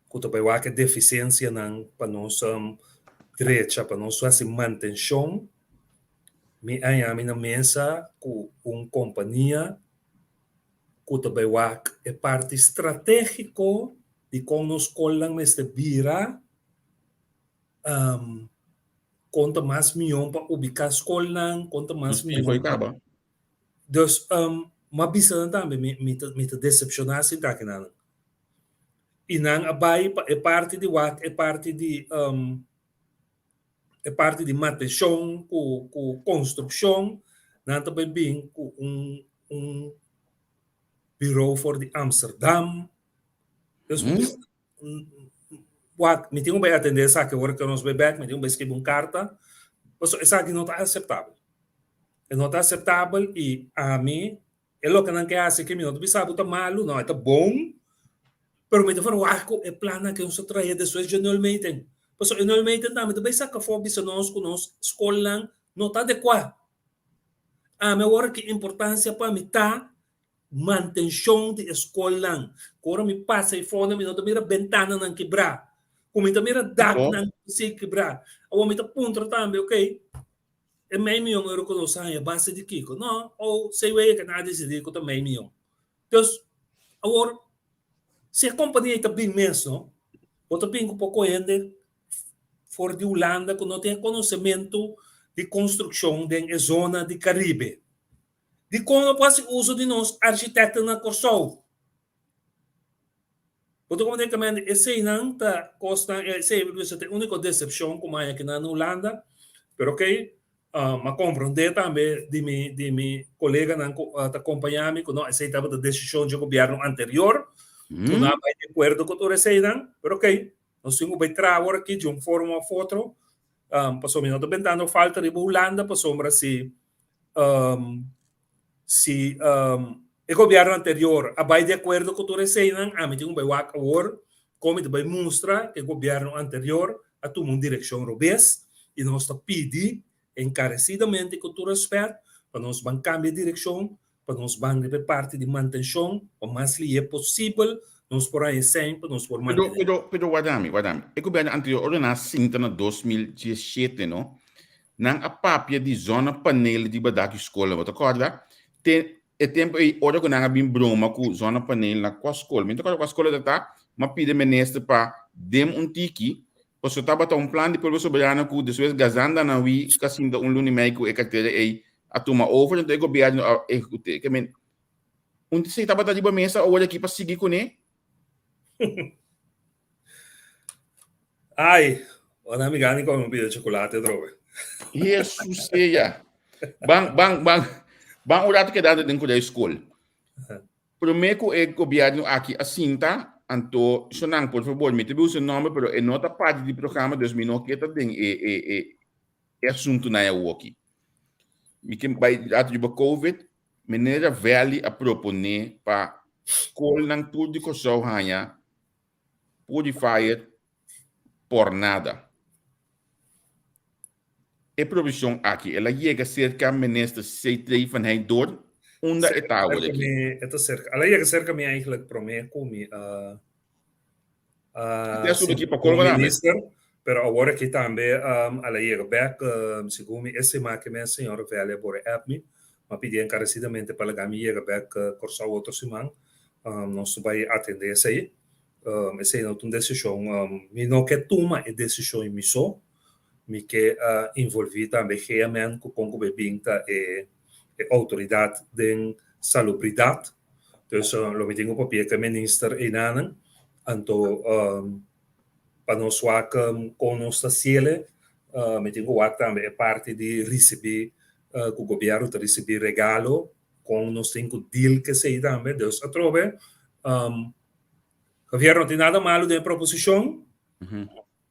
Speaker 3: ku ta bai wak e defisiensianan pa nos drecha, pa nos hasi mantenshon. Mi a haña mi na mesa ku un kompania ku ta bai wak e parti stratégiko di kon nos skolnan mester bira, kon ta mas mihó pa ubiká skolnan, kon ta mas mihó pa. Dus, m'a bisa nan tambe, mi mi ta mi ta desepshoná sinta aki nan. I nan a bai pa e parti di wak e parti di e parti di mantenshon ku ku konstrukshon, nan ta bai bin ku un un biro for di Amsterdam. Dus wak, mi tin ku bai atendé esaki ora ku nos bai bèk, mi tin ku bai skirbi un karta, pasobra esaki no ta aseptabel. E no ta aseptabel i ami e loke nan ke hasi aki mi no ta bisa bo ta malu, no, e ta bon, pero mi ta verwagt ku e plannan ke nos a trahe despues dje nulmeting. Pasobra e nulmeting tambe ta bai saka afó bisa nos ku nos skolnan no ta adekuá. Ami awor ki importansia pa mi ta mantenshon di e skolnan. Ku ora mi pasa ei fondo mi no ta mira bentananan kibrá, ku mi ta mira daknan si kibrá. Awor mi ta puntra tambe, okay, E mei mion euro ku nos haña base di kiko? No, o CW ke nan a disidí ku ta mei mion. Dus, awor, si e kompania ei ta bin mes, no, bo ta bin ku poko hende for di Hulanda ku no tin e konosementu di konstrukshon den e zona di Karibe. Dikon no por hasi uso di nos architektonan na Kòrsou? Bo ta komprende kamente eseinan ta kosnan, esei ta e úniko desepshon ku mi haña akinan na Hulanda, pero okey, mi a komprende tambe di mi di mi koleganan ku ta kompañá mi ku no esei tabata desishon dje gobièrnu anterior, ku nan a bai di akuerdo ku tur eseinan, pero okey, nos tin ku bai traha awor aki di un forma òf otro, pasobra mi no ta bentando falta riba Hulanda pasobra si Si e gobierno anterior a bai di acuerdo cu tur eseinan, ami tin cu bai wak awor con mi ta bai mustra cu e gobierno anterior a tuma un direccion robes y nos ta pidi encarecidamente cu tur respet pa nos ban cambia direccion, pa nos ban riba e parti di mantencion pa mas lihe posibel nos por haña esei pa nos por
Speaker 2: Pero,
Speaker 3: mantene.
Speaker 2: pero, pero wardami, wardami. E gobierno anterior ora nan a sinta na 2017, no? Nan a papia di zonnepanelen riba dak di skol. Bo ta kòrda? Te e tempu ei ora ku nan a bin broma ku zonnepanelen na kua skol. Mi no ta kòrda kua skol e ta ta, m'a pidi e minister pa dem un tiki, pasobra tabata un plan di Pueblo Soberano ku despues Gazan Danawi ka sinta un luna i mei ku e kartera ei a tuma over, enton e gobièrnu a ehekut'é. Ke men, un di esei tabata riba mesa awor aki pa sigui kuné?
Speaker 3: Ai, ora mi gana di come un pida chocolate atrobe.
Speaker 2: Jesus sea. Ban, ban, ban, ban un rato quedando den cu school. Prome cu e gobierno aki a sinta, anto, sonan, por favor, mi te usa nombre, pero e no ta parte di programa, dus mi no ke ta den e, e, e, e asunto na e awoki. Mi ke bai rato riba COVID, Meneer Ravelli a propone pa skolnan tur di Kòrsou haña purifier por nada. E provishon aki el a yega serka Minister C. Van Heijdoorn unda e ta awor aki.
Speaker 3: E ta serka. El a yega serka mi eigenlijk promé ku mi a
Speaker 2: Te a subi aki pa Colva tambe.
Speaker 3: Minister, pero awor aki tambe el a yega bek segun mi estima ke mes señor Ravelli a bore app mi. Mi a pidi enkaresidamente pa laga mi yega bek Kòrsou otro siman. Nos ta bai atendé esei. Esei no ta un desishon, mi no ke tuma e desishon mi so, mi ke involví tambe GMN ku kon ku bai bin ta e e outoridat den salubridat. Dus lo mi tin ku papia ku e minister einanan, anto pa nos wak kon nos ta siele, mi tin ku wak tambe e parti di risibí ku gobièrnu ta risibí regalo, kon nos tin ku deal ku esei tambe. Dus atrobe Javier, no tin nada malu den e proposishon,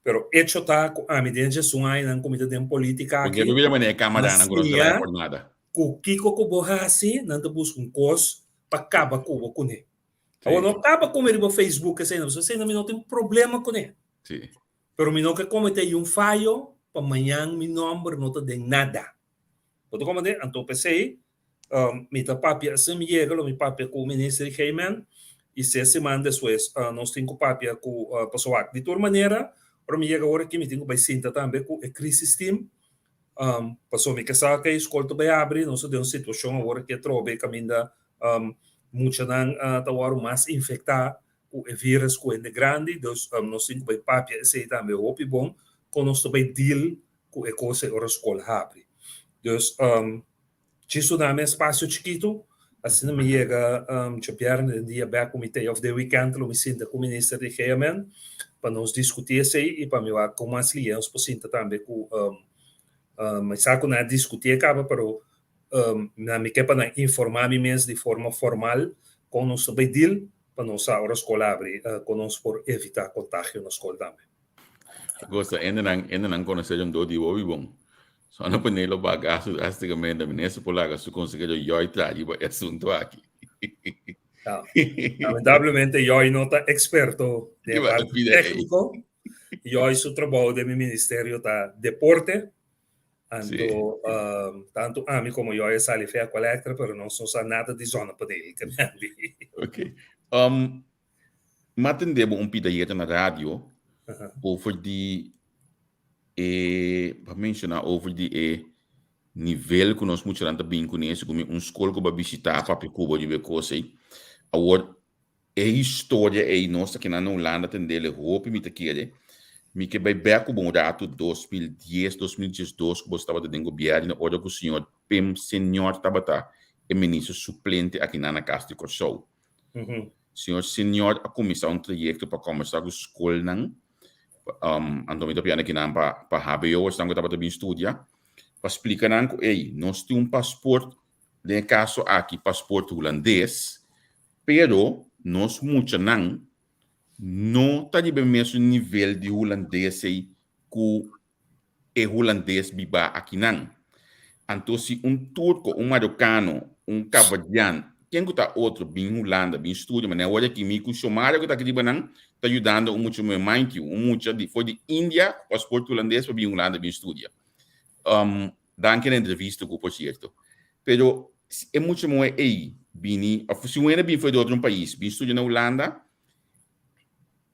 Speaker 3: pero echo ta ku ami den djesun añanan ku mi ta den politika aki,
Speaker 2: m'a
Speaker 3: siña ku kiko ku bo hasi, nan ta buska un kos pa kaba ku bo kuné. Awor no kaba ku mi riba Facebook esei nan, pasobra esei nan mi no tin problema kuné. Pero mi no ke kometé yun fayo pa mañan mi nòmber no ta den nada. Bo ta komprendé? Anto p'esei mi ta papia asina mi yega lo mi papia ku Minister Heyman i ses siman despues nos tin ku papia ku pasobra wak di tur manera ora mi yega ora aki mi tin ku bai sinta tambe ku e crisis team pasobra mi ke sa ke skol ta bai abri nos ta den un situashon awor aki atrobe kaminda muchanan ta wòrdu mas infektá ku e virus ku hende grandi dus nos tin ku bai papia esei tambe hopi bon kon nos ta bai deal ku e kos ei ora skol habri. Dus djis duna mi espasio chikitu, asina mi yega djabièrnè den dia bèk ku mi tei òf den wikènt lo mi sinta ku minister di GMN pa nos diskutí esei i pa mi wak kon mas lié nos por sinta tambe ku mi sa ku nan a diskutí e kaba pero nan mi ke pa nan informá mi mes di forma formal kon nos ta bai deal pa nos sa ora skol habri kon nos por evitá kontagio na skol tambe.
Speaker 2: Gosta ende nan ende nan conoce un do di hopi bon. So no pone lo bagazo drásticamente minister por laga su consejero Joy tra riba e asunto aki.
Speaker 3: Ja. Lamentablemente Joy no ta experto den
Speaker 2: Riba
Speaker 3: parte
Speaker 2: vida ei.
Speaker 3: técnico. Joy su trabou den mi ministerio ta deporte.
Speaker 2: Sí.
Speaker 3: Anto tanto ami como Joy a sali fe Aqualectra, pero nos no sa nada di zonnepaneel.
Speaker 2: Ok. M'a tende bo un pida yeta na radio over di e, bo a menciona over di e nivel cu nos muchanan ta bin cune, segun mi un scol cu bo a bishita a papia cu bo riba e cos ey. Awor, e historia ey nos ta kina na Hulanda tendele hopi mi ta kere. Mi ke bay bek cu bo un rato 2010, 2012 cu bo tabata den gobierno ora cu señor Pim Senior tabata e minister suplente akinan na Cas di Corsou. Señor Senior a kuminsá un trayekto pa kòmbersá ku skolnan, anto mi ta pidiendo kinan pa pa hbo esnan ku tabata bin studia, pa splika nan ku ey, nos tin un pasport, den e kaso aki pasport hulandes, pero nos muchanan no ta riba e mesun nivel di hulandes ey ku e hulandes bibá akinan. Anto si un turko, un marokano, un kabadian, ken ku ta otro bin Hulanda, bin studia, manera awor aki mi ku Xiomara ku ta aki riba nan ta yudando un mucha muhé, mind you, un mucha di for di India ku pasport hulandes pa bin Hulanda bin studia. Danki na entrevista ku por sierto. Pero si e mucha muhé ei bini, òf si un hende bin for di otro un pais bin studia na Hulanda,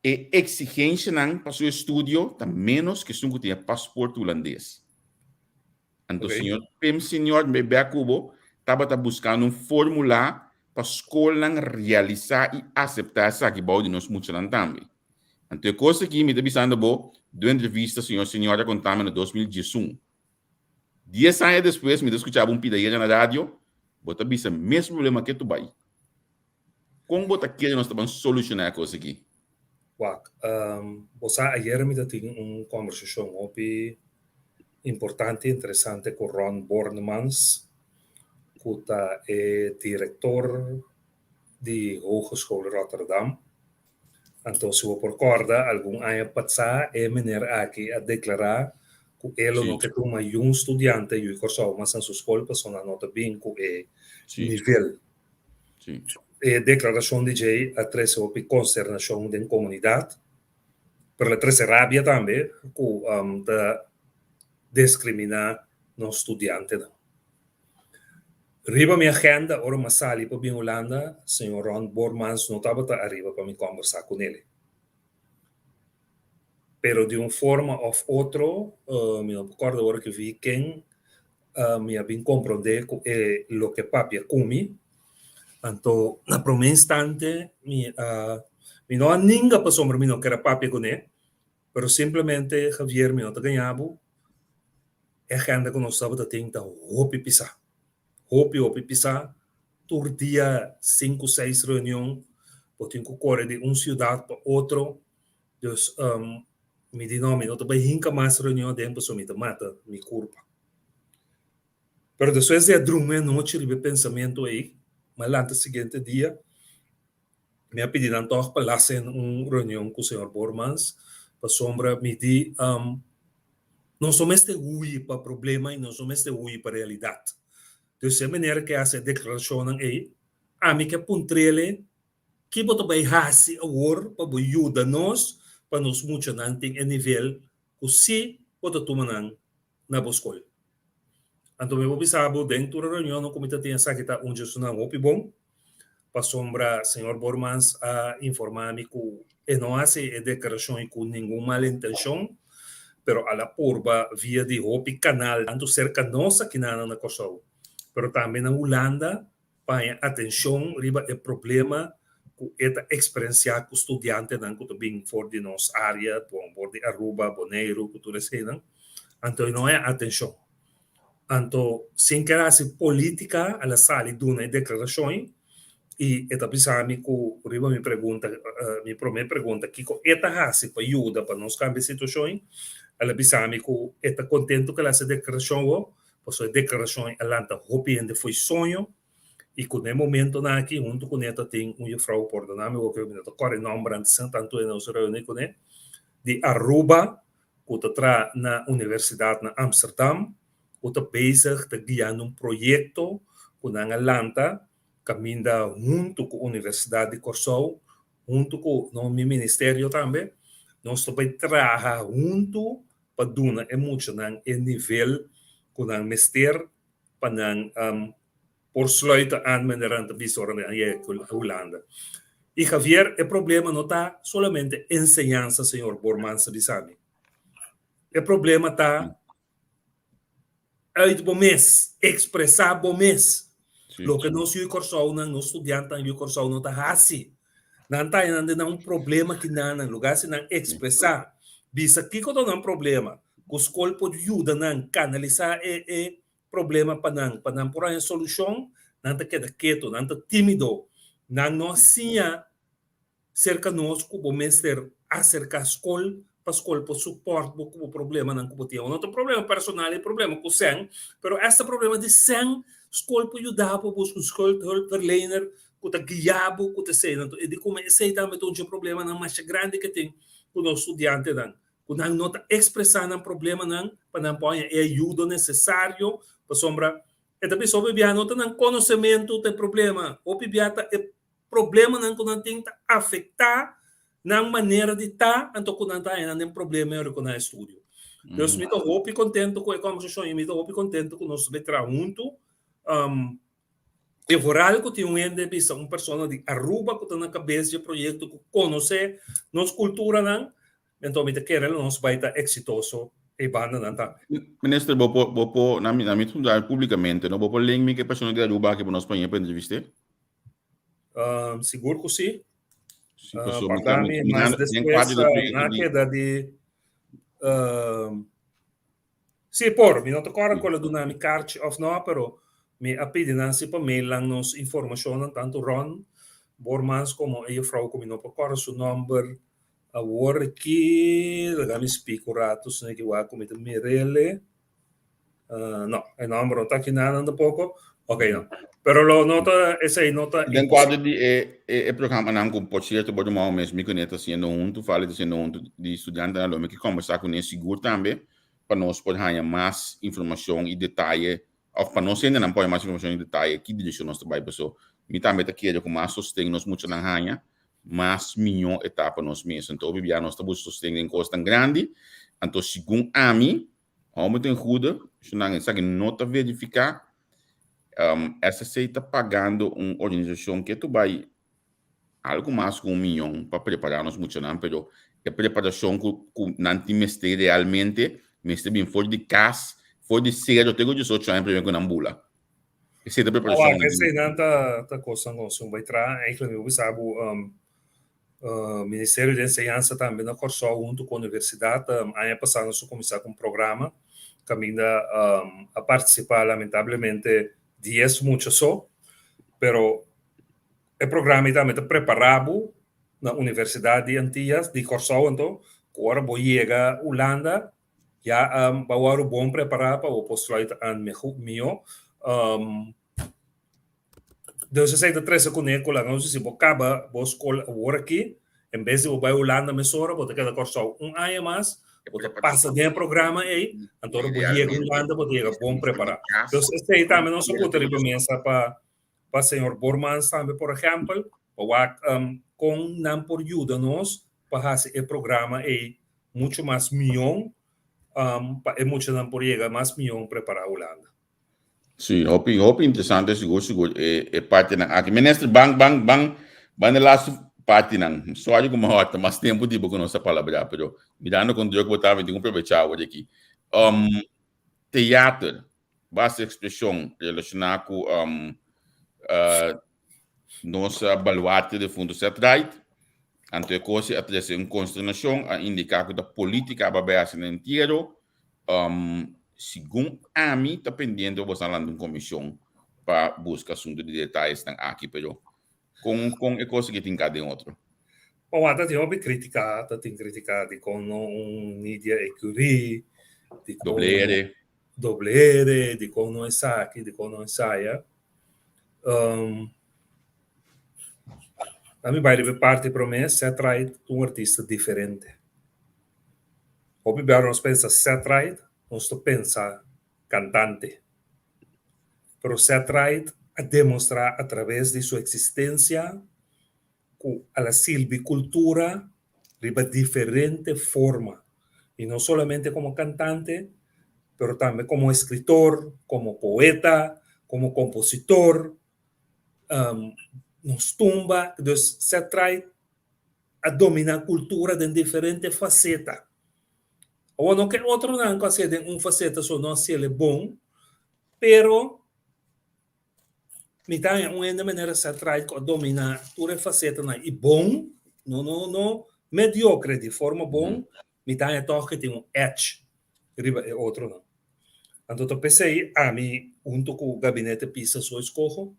Speaker 2: E exigencianan pa su estudio ta menos cu esun cu tin e paspoort hulandes. Anto señor Pim Senior Bebé Cubo tabata buscando un formula pa scolnan realisa y acepta esaki bao di nos muchanan tambe. Anto e cos aki mi ta bisando bo den un entrevista señor Senior a contami na 2011. Dies aña despues mi ta scucha bo un pida yera na radio, bo ta bisa mes problema ke tu bay. Kon bo ta kere nos ta ban solushoná e kos aki?
Speaker 3: Wak, bo sa ayer mi ta tin un kòmbersashon hopi importante i interesante ku Ron Bornemans, ku ta e direktor di Hogeschool Rotterdam. Anto si bo por kòrda algun aña pasá e meneer aki a deklará ku e lo no ke tuma yun studiante yu Kòrsou mas na su skol pasobra nan no ta bin ku e nivel. E deklarashon di djei a trese hopi konsternashon den komunidat, pero el a trese rabia tambe ku ta deskriminá nos studiantenan. Riba mi agenda ora mi a sali pa bin Hulanda, señor Ron Boormans no tabata ariba pa mi kòmbersá kunele. Pero di un forma òf otro, mi no por kòrda ora ku vi ken, mi a bin komprondé ku e loke papia ku mi. Anto na promé instante mi a mi no a ninga pasobra mi no ker a papia kuné, pero simplemente Javier mi no ta gaña bo, e agenda ku nos tabata tin ta hopi pisá. Hopi hopi pisá, tur dia sinku seis reunion, bo tin ku kore di un siudat pa otro. Dus mi di no, mi no ta bai hinka mas reunion aden pasobra mi ta mata mi kurpa. Pero despues di a drumi anochi riba e pensamentu ei, mi a lanta siguiente dia, mi a pidi nan tòg pa lasa en un reunion ku señor Bormans, pasobra mi di nos no mester hui pa problema i nos no mester hui pa realidat. Dus e manera ku e hasi e deklarashonnan ei, ami ke puntr'el ki bo ta bai hasi awor pa bo yuda nos pa nos muchanan tin e nivel ku si bo ta tuma nan na bo skol. Anto mi por bisa bo den tur e reunionnan ku mi ta tin esaki ta un djesunan hopi bon, pasobra señor Bormans a informa mi ku e no hasi e deklarashon ei ku ningun mal intenshon, pero al a purba via di hopi kanal tantu serka nos akinanan na Kòrsou, pero tambe na Hulanda paña atenshon riba e problema ku e ta eksperensiá ku studiantenan ku ta bin for di nos área, bon, for di Aruba, Boneiru ku tur eseinan, anto e no haña atenshon. Anto sin kere hasi polítika el a sali duna e deklarashon i e ta bisa mi ku riba mi pregunta, mi promé pregunta kiko e ta hasi pa yuda pa nos kambia e situashon, el a bisa mi ku e ta kontentu ku el a hasi e deklarashon awor, Pasobra e deklarashon ei a lanta hopi hende fo'i soño i ku na e momentonan aki huntu kuné ta tin un jufrou, pordona mi awor ku mi no ta kòrda e nòmber antes tantu e nos reuní kuné, di Aruba ku ta traha na universidat na Amsterdam ku ta bezig ta guiando un proyekto ku nan a lanta kaminda huntu ku Universidat di Kòrsou huntu ku nos mi ministerio tambe nos ta bai traha huntu pa duna e muchanan e nivel ku nan mester pa nan por sluita aan manera nan ta bisa ora nan yega Hulanda. I Javier, e problema no ta solamente enseñansa, señor Bormans a bisa mi. E problema ta uit bo mes, ekspresá bo mes. Loke nos yu Kòrsounan, nos studiantenan yu Kòrsou no ta hasi. Nan ta haña nan den un problema ki nan nan lugá si nan ekspresá, bisa kiko ta nan problema, ku skol por yuda nan kanalisá e e problema pa nan, pa nan por haña solushon, nan ta keda ketu, nan ta tímido, nan no a siña Serka nos ku bo mester aserká skol pa skol por supòrt bo ku bo problemanan ku bo tin. No ta problema personal, e problema ku sèn, pero esta problema di sèn skol por yuda bo buska un schuldhulpverlener ku ta guia bo ku ta esei. Anto e di kuma esei tambe ta un dje problemanan masha grandi ke tin ku nos studiantenan, ku nan no ta ekspresá nan problemanan pa nan por haña e ayudo nesesario pasobra e ta bisa hopi bia no ta nan konosementu ta e problema, hopi bia ta e Problemanan ku nan tin ta afektá nan manera di ta, anto ku nan ta haña nan den problema ora ku nan estudio. Dus mi ta hopi kontentu ku e kòmbersashon i mi ta hopi kontentu ku nos ta bai traha huntu. E vooral ku tin un hende bisa un persona di Aruba ku ta na kabes di e proyekto ku konosé nos kulturanan, enton mi ta kere lo nos bai ta eksitoso e bandanan tambe.
Speaker 2: Minister, bo por, bo por, na mi, na mi públikamente, no? Bo por link mi ku e persona di Aruba aki pa nos paña pa entrevist'é?
Speaker 3: Sigur ku si. Parla mi mas despues na keda di Si por, mi no ta kòrda ku el a duna mi karchi òf no, pero mi a pidi nan si pa mail nan nos informashonnan, tantu Ron Bormans komo e jufrou ku mi no por kòrda su nòmber awor aki. Laga mi spik un ratu, sino ki wak ku mi ta mir'el. No, e nomber no ta aki nada tampoco. Ok, no. Pero lo no ta, esei no ta
Speaker 2: Den cuadro di e, e, e programanan ku por cierto bo ruman mes mi kuné ta haciendo huntu, Fali ta haciendo huntu di studiantenan lo mi ke kombersá kuné sigur tambe pa nos por haña mas informashon i detaye òf pa nos hendenan por haña mas informashon i detaye ki direkshon nos ta bai paso mi tambe ta kere ku mas sosten nos muchanan haña mas mihó e ta pa nos mes. Anto hopi bia nos ta buska sosten den kosnan grandi anto segun ami Hou ten goede, nan esaki no ta verifiká. Um, SSC ta pagando un organisashon ke tu bai algo mas ku un miyon pa prepará nos muchanan, pero e preparashon ku, ku nan tin mester realmente, mester bin for di kas, for di sero te ku 18 aña promé ku nan bula. Esei ta preparashon.
Speaker 3: Awor, esei nan ta, ta kosnan ku nos bai traha. Eigenlijk mi por bisa bo, um, Ministerio di Enseñansa tambe na Kòrsou huntu ku universidat aña pasá nos a kuminsá ku un programa kaminda a partisipá lamentablemente 10 mucha so, pero e programa ei tambe ta prepará bo na Universidat di Antillas di Kòrsou anto ku ora bo yega Hulanda ya bo a wòrdu bon prepará pa bo por sluit aan mihó. Dus esei ta trese kuné ku laga nos si bo kaba bo skol awor aki en bes di bo bai Hulanda mesora bo ta keda Kòrsou un aña mas bo ta pasa den e programa ei anto ora bo yega Hulanda bo ta yega bon prepará. Dus esei tambe nos a puta riba mesa pa pa señor Bormans tambe por ehèmpel pa wak kon nan por yuda nos pa hasi e programa ei muchu mas mion pa e muchanan por yega mas mion prepará Hulanda.
Speaker 2: Sí, hopi, hopi interesante, sigur, sigur, e, e partinan aki. Minister, ban, ban, ban, ban de laatste partinan. Sorry ku mi hòrta mas tempu di bo ku nos a palabrá, pero mirando kon druk bo ta, mi tin ku probechá awor aki. Um, teater, base ekspreshon relashoná ku um, uh, nos baluarte defunto Seth Wright. Anto e kos a trese un konsternashon, a indiká ku ta polítika a babé hasi na entiero. Um, segun ami ta pendiente bo boso lanta un komishon pa buska asuntu di detayesnan aki, pero kon kon e kos aki tin ka den otro?
Speaker 3: Bon, ta tin hopi kritika, ta tin kritika dikon no un Nydia Ecury, dikon
Speaker 2: Doble R.
Speaker 3: Doble R, dikon no esaki, dikon no esaya. Um, ami bai riba e parti promé, Seth Wright un artista diferente. Hopi bia nos pensa Seth Wright, nos ta pensa kantante. Pero Seth Wright a demostrá a traves di su eksistensia ku a la sirbi kultura riba diferente forma, i no solamente komo kantante, pero tambe komo eskritor, komo poeta, komo kompositor, nos tumba. Dus Seth Wright a dominá kultura den diferente faseta. Awor no ke otronan ku a hasié den un faseta so no hasié bon, pero Mi ta haña un hende manera Seth Wright ku a dominá tur e fasetanan i bon, no no no mediokre, di forma bon, mi ta haña tòg ku e tin un edge riba e otronan. Anto ta p'esei ami huntu ku Gabinete Pisas su eskoho,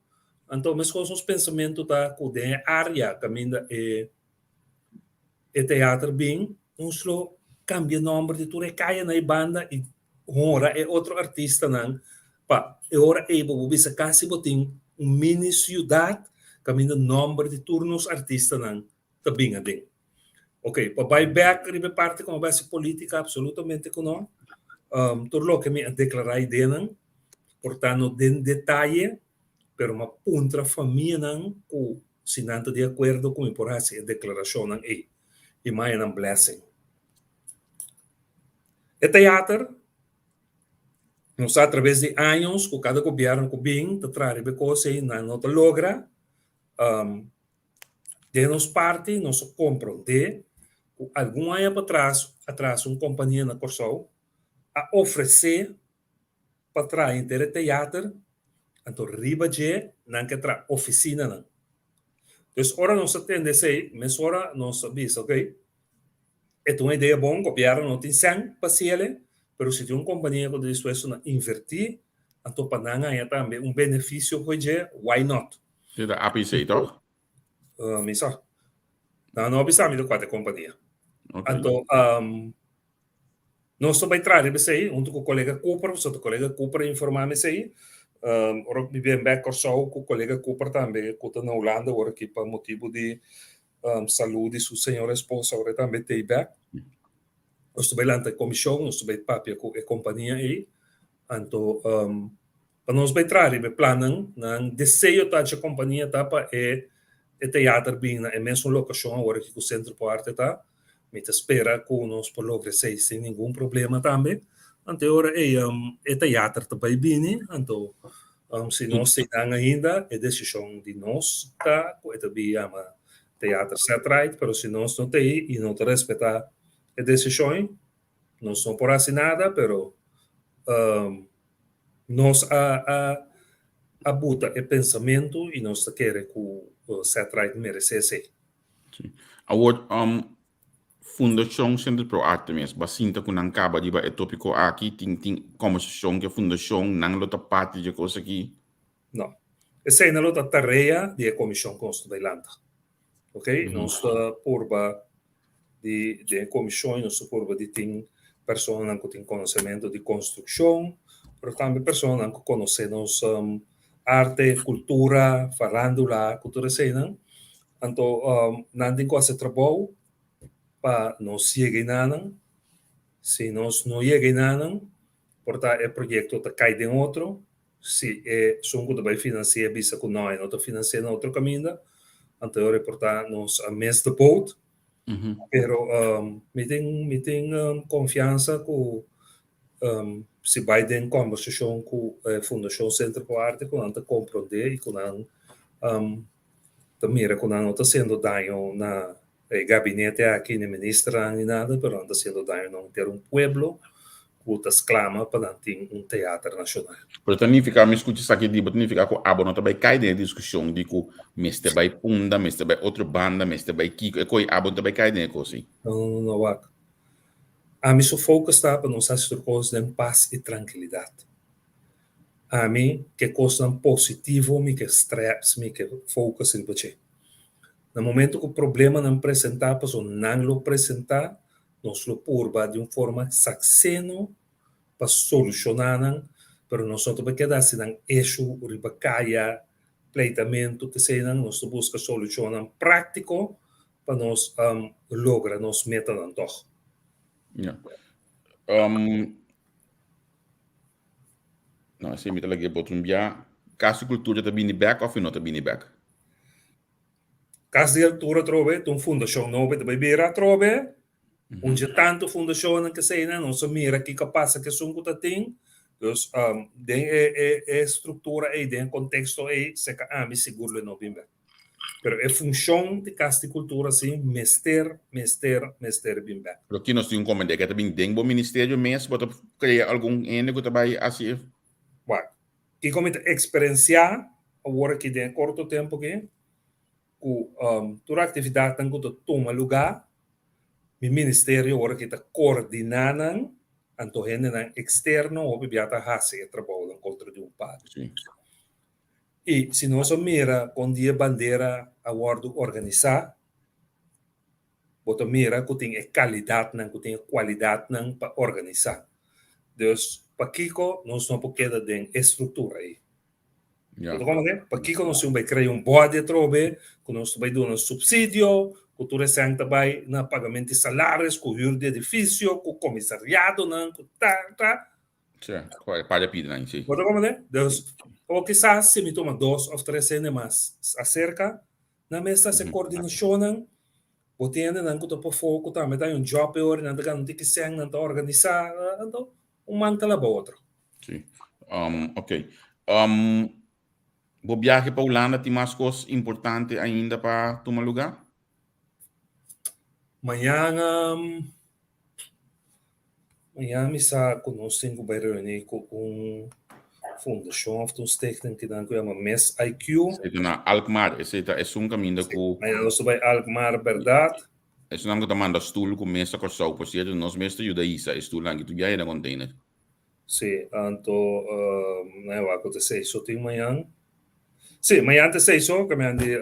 Speaker 3: anto meskos nos pensamentu ta ku den e área kaminda e e teater bin, nos lo kambia nòmber di tur e kayanan ei banda i honra e otro artistanan pa e ora ei bo por bisa kasi bo tin un mini siudat kaminda nòmber di tur nos artistanan ta bin aden. Ok, pa bai bèk riba e parti ku mi a bai hasi polítika apsolutamente ku no. Tur loke mi a deklará ideanan por ta no den detaye pero mi a puntra famianan ku si nan ta di akuerdo ku mi por hasi e deklarashonnan ei i mi a haña nan blessing. E teater nos sa atraves di años ku kada gobièrnu ku bin ta traha riba e kos ei nan no ta logra. Den nos parti nos a komprondé ku algun aña patras atras un kompania na Kòrsou a ofresé pa traha henter e teater anto riba dje nan ke traha ofisinanan. Dus ora nos a tende esei mesora nos a bisa okay E ta un idea bon, gobièrnu no tin sèn pa hasiel, pero si tin un kompania ku ta dispuesto na invertí, anto pa nan haña tambe un benefisio for dje, why not?
Speaker 2: Esei ta APC, tòg?
Speaker 3: Mi sa. Nan no a bisa mi ta kua ta e kompania. Anto, Nos ta bai traha riba esei huntu ku kolega Cooper, pasobra ta kolega Cooper a informá mi esei. Ora mi bin bèk Kòrsou ku kolega Cooper tambe ku ta na Hulanda awor aki pa motibu di salú di su señora esposa awor e tambe t'ei bèk. Nos ta bai lanta e komishon, nos ta bai papia ku e kompania ei. Anto Pa nos bai traha riba e plannan, nan deseo ta dje kompania ta pa e e teater bin na e mesun lokashon awor aki ku Sentro por Arte ta. Mi ta spera ku nos por logra esei sin ningun problema tambe. Anto e ora ei e teater ta bai bini, anto si nos tin nan ainda e desishon di nos ta ku e ta bin yama Teater Setright, pero si nos no ta ei i no ta respetá e desishon nos no por hasi nada, pero Nos a a a buta e pensamentu i nos ta kere ku Seth Wright meresé esei.
Speaker 2: Sí. Awor, um, Fundashon Sentro Pro Arte mes, ba sinta ku nan kaba riba e topiko aki, tin tin kombersashon ku e fundashon, nan lo ta parti dje kos aki?
Speaker 3: No. Esei nan lo ta tarea di e komishon ku nos ta bai lanta. Ok, nos ta purba di den e komishon i nos ta purba di tin personanan ku tin konosementu di konstrukshon, pero tambe personanan ku konosé nos arte, kultura, farándula, ku tur eseinan. Anto nan tin ku hasi trabou pa nos yega enanan. Si nos no yega enanan, por ta e proyekto ta kai den otro. Si esun ku ta bai finansi'é bisa ku no, e no ta finansi'é na otro kaminda, anto e reportá nos a miss the boat. Pero mi tin mi tin konfiansa ku si bai den kòmbersashon ku e Fundashon Sentro pa Arte ku nan ta komprondé i ku nan ta mira ku nan no ta hasiendo daño na E gabinete aki ni ministernan ni nada, pero nan ta haciendo daño na henter un pueblo cu ta sclama pa nan tin un teater nacional.
Speaker 2: Pero ta nifica, mi scucha esaki di bo, ta nifica cu abo no ta bay cay den e discusion di cu mester bay Punda, mester bay otro banda, mester bay kico, e coy abo no ta bay cay den e cos ey.
Speaker 3: No, no, no, wak. Ami su focus ta pa nos haci tur cos den paz y trankilidad. Ami ke cosnan positivo mi ke stress, mi ke focus riba dje. Na momento ku problemanan presentá, paso nan lo presentá, nos lo purba di un forma sakseno pa solushoná nan, pero nos no ta bai keda hasi nan eshu riba kaya, pleitamentu, keseinan, nos ta buska solushonnan práktiko pa nos logra nos metanan tòg.
Speaker 2: Ja. No, esei mi ta lag'é por otro un bia. Kas di Kultura ta bini bèk òf e no ta bini bèk?
Speaker 3: Kas di Kultura atrobe ta un fundashon nobo, e ta bai bira atrobe. Un dje tantu fundashonnan keseinan, nos a mira kiko a pasa ku esun ku ta tin. Dus den e struktura ei, den e konteksto ei, seka ami sigur lo e no bin bèk. Pero e funshon di Kas di Kultura si mester, mester, mester bin bèk.
Speaker 2: Pero ki nos tin un komende? Ke ta bin den bo ministerio mes? Bo ta krea algun hende ku ta bai hasi e.
Speaker 3: Wak, kiko mi ta eksperensiá awor aki den e korto tempu aki, ku tur aktividatnan ku ta tuma lugá, mi ministerio awor aki ta koordiná nan, anto hendenan eksterno hopi bia ta hasi e trabounan kontra di un pago. I si nos a mira kon di e bandera a wòrdu organisá, bo ta mira ku tin e kalidatnan, ku tin e kualidatnan pa organisá. Dus, pakiko nos no por keda den e struktura ei? Bo ta komprendé? Pakiko nos tin bai krea un bòdi atrobe, ku nos ta bai duna supsidio, ku tur esei ta bai na pagamentu di salaris, ku hür di edifisio, ku komisariadonan, ku ta, ta.
Speaker 2: Sí, cual par de pide nan, sí.
Speaker 3: Bo ta comprende? Dus, o kisas si mi tuma dos of tres hende mas acerca, nan mes ta haci coordinacionnan, bo tin hendenan cu ta pafó cu tambe ta hay un job e ora, nan ta gana un tiki cen, nan ta organisa, anto un man ta laba otro.
Speaker 2: Sí, ok. Bo biahe pa Hulanda tin mas cos importante ainda pa tuma lugar?
Speaker 3: Mañan, Mañana mi sa ku nos tin ku bai reuní ku un fundashon òf un stichting kinan ku yama Mes IQ.
Speaker 2: Esei ta na Alkmaar, esei ta esun kaminda ku.
Speaker 3: Mañana nos ta bai Alkmaar bèrdat.
Speaker 2: Esunnan ku ta manda stul ku mesa Kòrsou, por sierto nos mes ta yuda hisa e stulnan aki tur biahe na container.
Speaker 3: Sí, anto nan e wak ku ta esei so tin mañan. Sí, mañan ta esei so, ke mi di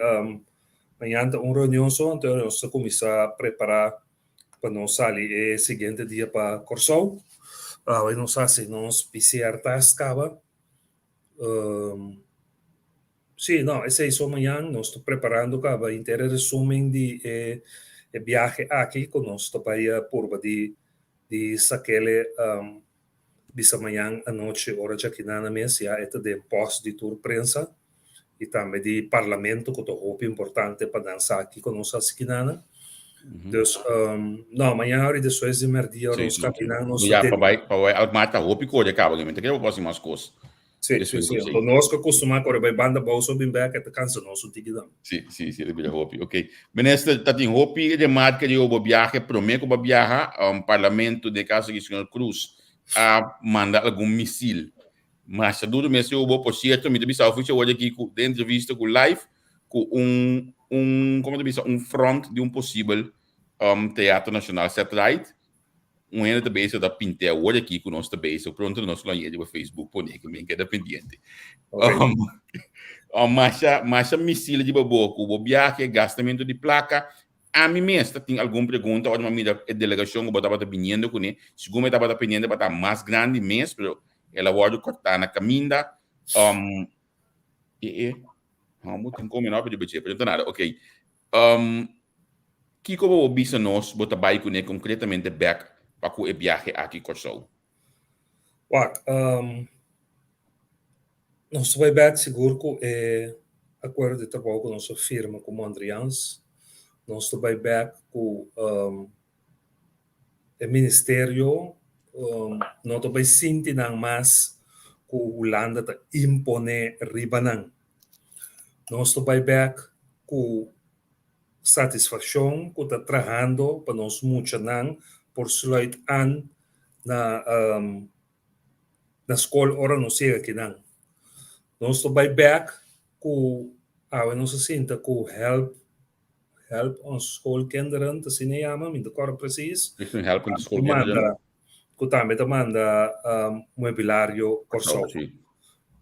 Speaker 3: mañan ta un reunion so, anto nos ta kuminsá prepará pa nos sali e siguiente dia pa Kòrsou. Awe nos hasi nos PCR test kaba. Sí, no, esei so mañan nos ta preparando kaba henter e resumen di e e biahe aki ku nos ta bai purba di di sakele Bisa mañan anochi ora djakinana mes ya e ta den pòst di tur prensa i tambe di parlamento ku ta hopi importante pa nan sa kiko nos hasi kinana. Dus no, mañan ora i despues di mèrdia ora nos kapinan nos
Speaker 2: ta den. Pa bai Alkmaar ta hopi kore kaba, mi ta kere bo hasi mas kos.
Speaker 3: Sí, sí, sí. Anto nos ku kustumá kore bai banda bou so bin bèk e ta kansa nos un tiki dan.
Speaker 2: Sí, sí, sí, ta bira hopi. Ok. Minister, ta tin hopi remarke riba bo biahe promé ku bo a biaha. Parlamento, den e kaso aki señor Cruz, a manda algun misil. Masha duru mes riba bo. Por sierto, mi ta bisa ofishi awor aki ku den entrevista ku live ku un un, komo ta bisa, un front di un posibel Teatro Nacional set right. Un hende ta bezig ta pint'é awor aki ku nos ta bezig. Pronto nos lo yega riba Facebook pone ku men keda pendiente.
Speaker 3: Okay.
Speaker 2: Masha, masha misil riba bo ku bo biahe, gastamentu di plaka. Ami mes ta tin algun pregunta ora mi a mira e delegashon ku bo tabata biniendo kuné. Segun mi tabata pendiente pa ta mas grandi mes, pero el a wòrdu kòrtá na kaminda. E e, bo tin kome no riba dje, pero no ta nada. Okay. Kiko bo bo bisa nos bo ta bai kuné konkretamente bèk pa ku e biahe aki Kòrsou?
Speaker 3: Wak, nos ta bai bèk sigur ku e akuerdo di trabou ku nos a firma ku Mondriaans. Nos ta bai bèk ku e ministerio no ta bai sinti nan mas ku Hulanda ta imponé riba nan. Nos ta bai bèk ku satisfakshon ku ta trahando pa nos muchanan por sluit an na na skol ora nos yega kinan. Nos ta bai bèk ku awe nos a sinta ku help help ons schoolkinderen ta asina e yama mi no ta kòrda presis
Speaker 2: Help ons schoolkinderen.
Speaker 3: Ku tambe ta manda muebilario Kòrsou.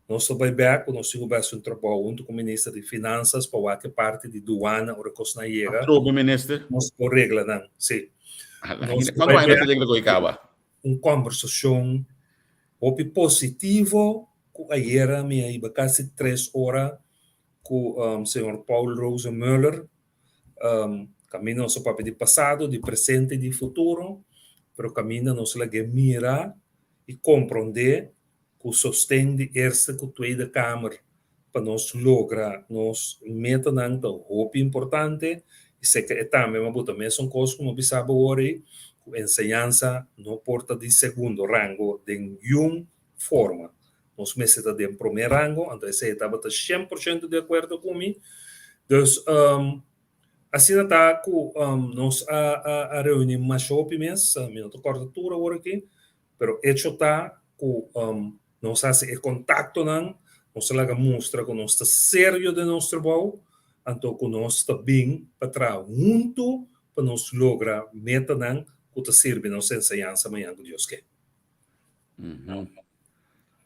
Speaker 3: Nos ta bai bèk ku nos tin ku bai hasi un trabou huntu ku minister di Finansas pa wak e parti di duana ora e kosnan yega.
Speaker 2: Atrobe minister?
Speaker 3: Nos por regla nan, si.
Speaker 2: Kuantu aña nos ta regla ku e kaba?
Speaker 3: Un kòmbersashon hopi positivo ku ayera mi a hiba kasi tres ora ku señor Paul Rosenmöller. Kaminda nos a papia di pasado, di presente i di futuro, pero kaminda nos lag'é mira i komprondé ku sosten di Eerste ku Tweede Kamer pa nos logra nos metanan ta hopi importante i seka e tambe mi a buta mesun kos ku mi a bisa bo awor ei, ku enseñansa no por ta di segundo rango den niun forma. Nos mester ta den promé rango, anto esei tabata 100% di akuerdo ku mi. Dus asina ta ku nos a reuní masha hopi mes, mi no ta kòrda tur awor aki, pero echo ta ku nos hasi e kontaktonan, nos a laga mustra ku nos ta serio den nos trabou, anto ku nos ta bin pa traha huntu pa nos logra metanan ku ta sirbi nos enseñansa mañan ku Dios ke.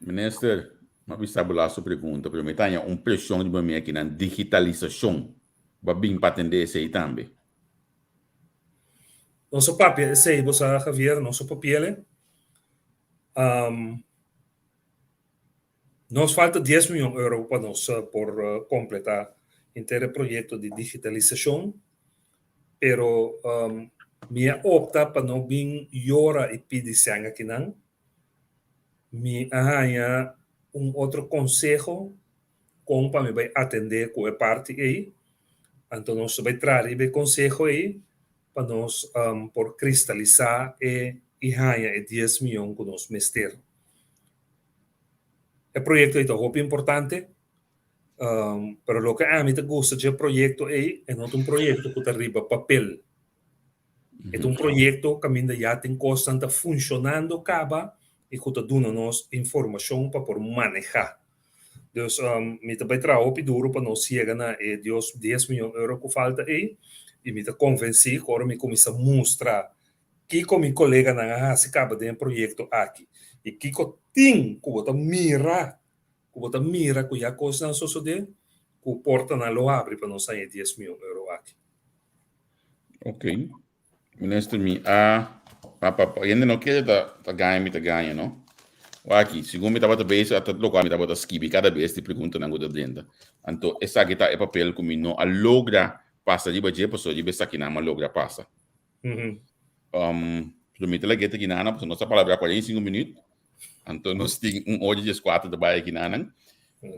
Speaker 2: Minister, m'a bisa bo laatste pregunta, pero mi ta haña un preshon riba mi aki nan digitalisashon. Bo a bin pa atendé esei tambe?
Speaker 3: Nos a papia esei, bo sa Javier, nos a papi'el. Nos falta dies miyon euro pa nos por kompletá henter e proyekto di digitalisashon, pero mi a opta pa no bin yora i pidi sèn akinan. Mi a haña un otro konseho kon pa mi bai atendé ku e parti ei, anto nos ta bai traha riba e konseho ei pa nos por kristalisá e i haña e dies miyon ku nos mester. E proyekto ei ta hopi importante, pero loke ami ta gusta dje proyekto ei, e no ta un proyekto ku ta riba papel. E ta un proyekto kaminda ya tin kosnan ta funshonando kaba i ku ta duna nos informashon pa por manehá. Dus mi ta bai traha hopi duru pa nos yega na e dios dies miyon euro ku falta ei i mi ta konvensí ku ora mi kuminsá mustra kiko mi koleganan a hasi kaba den e proyekto aki i kiko tin ku bo ta mira ku bo ta mira ku ya kosnan a sosodé ku portanan lo habri pa nos haña e dies miyon euro aki.
Speaker 2: Ok. Minister mi a pa pa pa hende no kere ta ta gaña mi ta gaña no. Waki, segun mi tabata bezig a ta lokual mi tabata skibi kada bes di preguntanan ku ta drenta. Anto esaki ta e papel ku mi no a logra pasa riba dje pasobra riba esakinan mi a logra pasa. Pero mi ta lag'é ta kinanan pasobra nos a palabrá 45 minüt. Anto nos tin un ora 14 ta bai kinanan.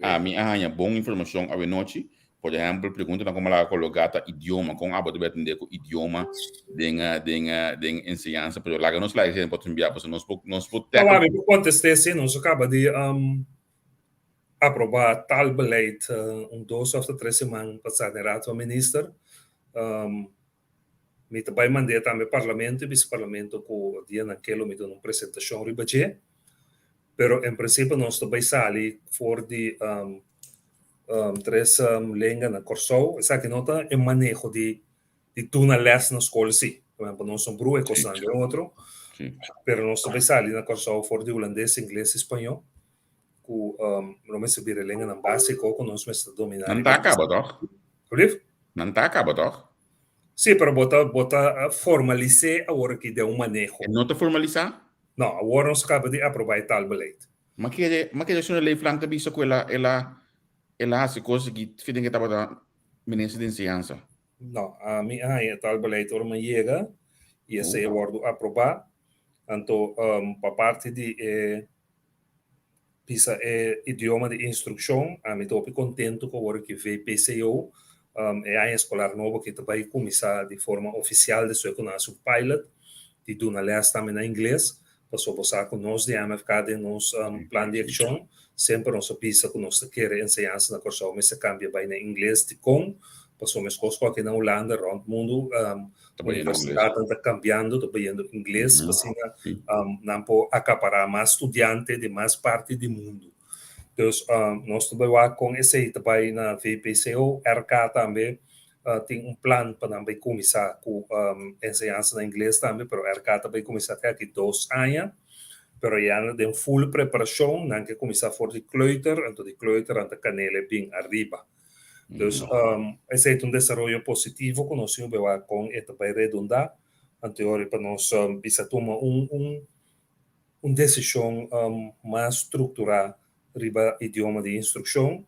Speaker 2: Ami a haña bon informashon awenochi. Por ehèmpel, preguntanan kon a laga kologá ta idioma, kon abo ta bai atendé ku idioma den den den enseñansa. Pero laga nos laga esei por bia pasobra nos por nos por
Speaker 3: tackle. Awa mi por kontest'é si nos a kaba di aprobá taalbeleid un dos òf ta tres siman pasá den Raad van Minister. Mi ta bai mand'é tambe Parlamento i bisa Parlamento ku dianan ke lo mi duna un presentashon riba dje. Pero en prinsipio nos ta bai sali for di tres lenga na Kòrsou. Esaki no ta e maneho di duna lès na skol si. Por ehèmpel nos no brua e kosnan den otro. Pero nos ta bai sali na Kòrsou for di hulandes, ingles i spañó ku lo mester bira e lenganan básiko ku nos mester dominá.
Speaker 2: Nan ta kaba tòg?
Speaker 3: Alsjeblieft?
Speaker 2: Nan ta kaba tòg?
Speaker 3: Sí, pero bo ta bo ta formalis'é awor aki den un maneho.
Speaker 2: E no ta formalisá?
Speaker 3: No, awor nos kaba di aprobá e taalbeleid.
Speaker 2: Ma kere ma kere señor Leeflang ta bisa ku el a el a el a hasi kos aki fiten ke tabata minister di enseñansa.
Speaker 3: No, ami a haña e taalbeleid ora mi a yega i esei a wòrdu aprobá. Anto pa parti di e bisa e idioma di instrukshon, ami ta hopi kontentu ku awor ki VPCO, e aña eskolar nobo aki ta bai kuminsá di forma ofisial despues ku nan hasi un pilot di duna lès tambe na ingles. Pasobra bo sa ku nos di MFK den nos plan di akshon semper nos a bisa ku nos ta kere enseñansa na Kòrsou mester kambia bai na ingles. Dikon? Pasobra meskos ku aki na Hulanda rònt mundu universidatnan ta kambiando ta bayendo ingles pa asina nan por akapará mas studiante di mas parti di mundu. Dus nos ta bai wak kon esei ta bai na VPCO, RK tambe Tin un plan pa nan bai kuminsá ku enseñansa na ingles tambe, pero RK ta bai kuminsá te aki dos aña. Pero ya nan den full preparashon, nan ke kuminsá for di kleuter, anto di kleuter nan ta kanel e bin ariba. Dus esei ta un desaroyo positivo ku nos tin ku wak kon e ta bai redundá. Anto e ora pa nos bisa tuma un un un desishon mas strukturá riba idioma di instrukshon.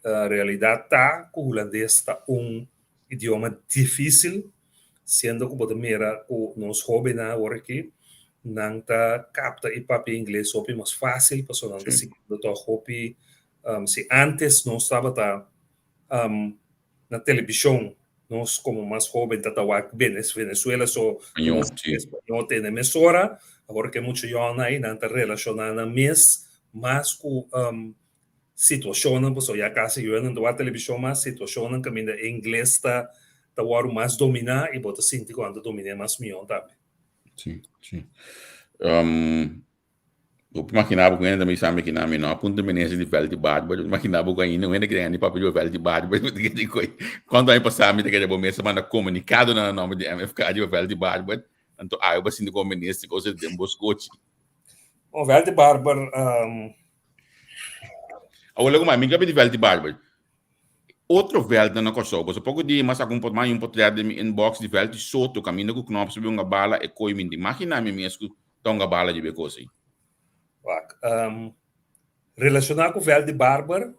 Speaker 3: Realidat ta ku hulandes ta un idioma difísil, siendo ku bo ta mira ku nos hóbennan awor aki nan ta kapta i papia ingles hopi mas fásil pasobra nan ta siguiendo tòg hopi. Si ántes nos tabata na televishon nos komo mas hóben ta ta wak Venezuela so español tene mesora, awor ke mucha yònnan ei nan ta relashoná nan mes mas ku situashonnan pasobra ya kasi yonan ta wak televishon mas situashonnan kaminda e ingles ta ta wòrdu mas dominá i bo ta sinti ku nan ta dominé mas mihó tambe.
Speaker 2: Sí, sí. Bo por imaginá bo ku hende ta bisa mi kinan mi no a punta minister di vèlt di barber. Bo imaginá bo ku ainda un hende kere hende papia riba vèlt di barber. Bo ta kere di koi. Kuantu aña pasá mi ta kere bo mes a manda komunikado na nòmber di MFK riba vèlt di barber. Anto awe bo a sinti komo minister kos den bo skochi.
Speaker 3: Oh, vèlt di barber.
Speaker 2: Awor loko mai, mi ka pidi vèlt di barber. Otro vèltnan na Kòrsou, pasobra poko dia mi a saka un pot mai un potrèt den mi inbox di vèlt di Soto kaminda ku Knops a bin hunga bala e koi mi no imaginá mi mes ku ta hunga bala riba e kos ei.
Speaker 3: Wak, relashoná ku vèlt di barber,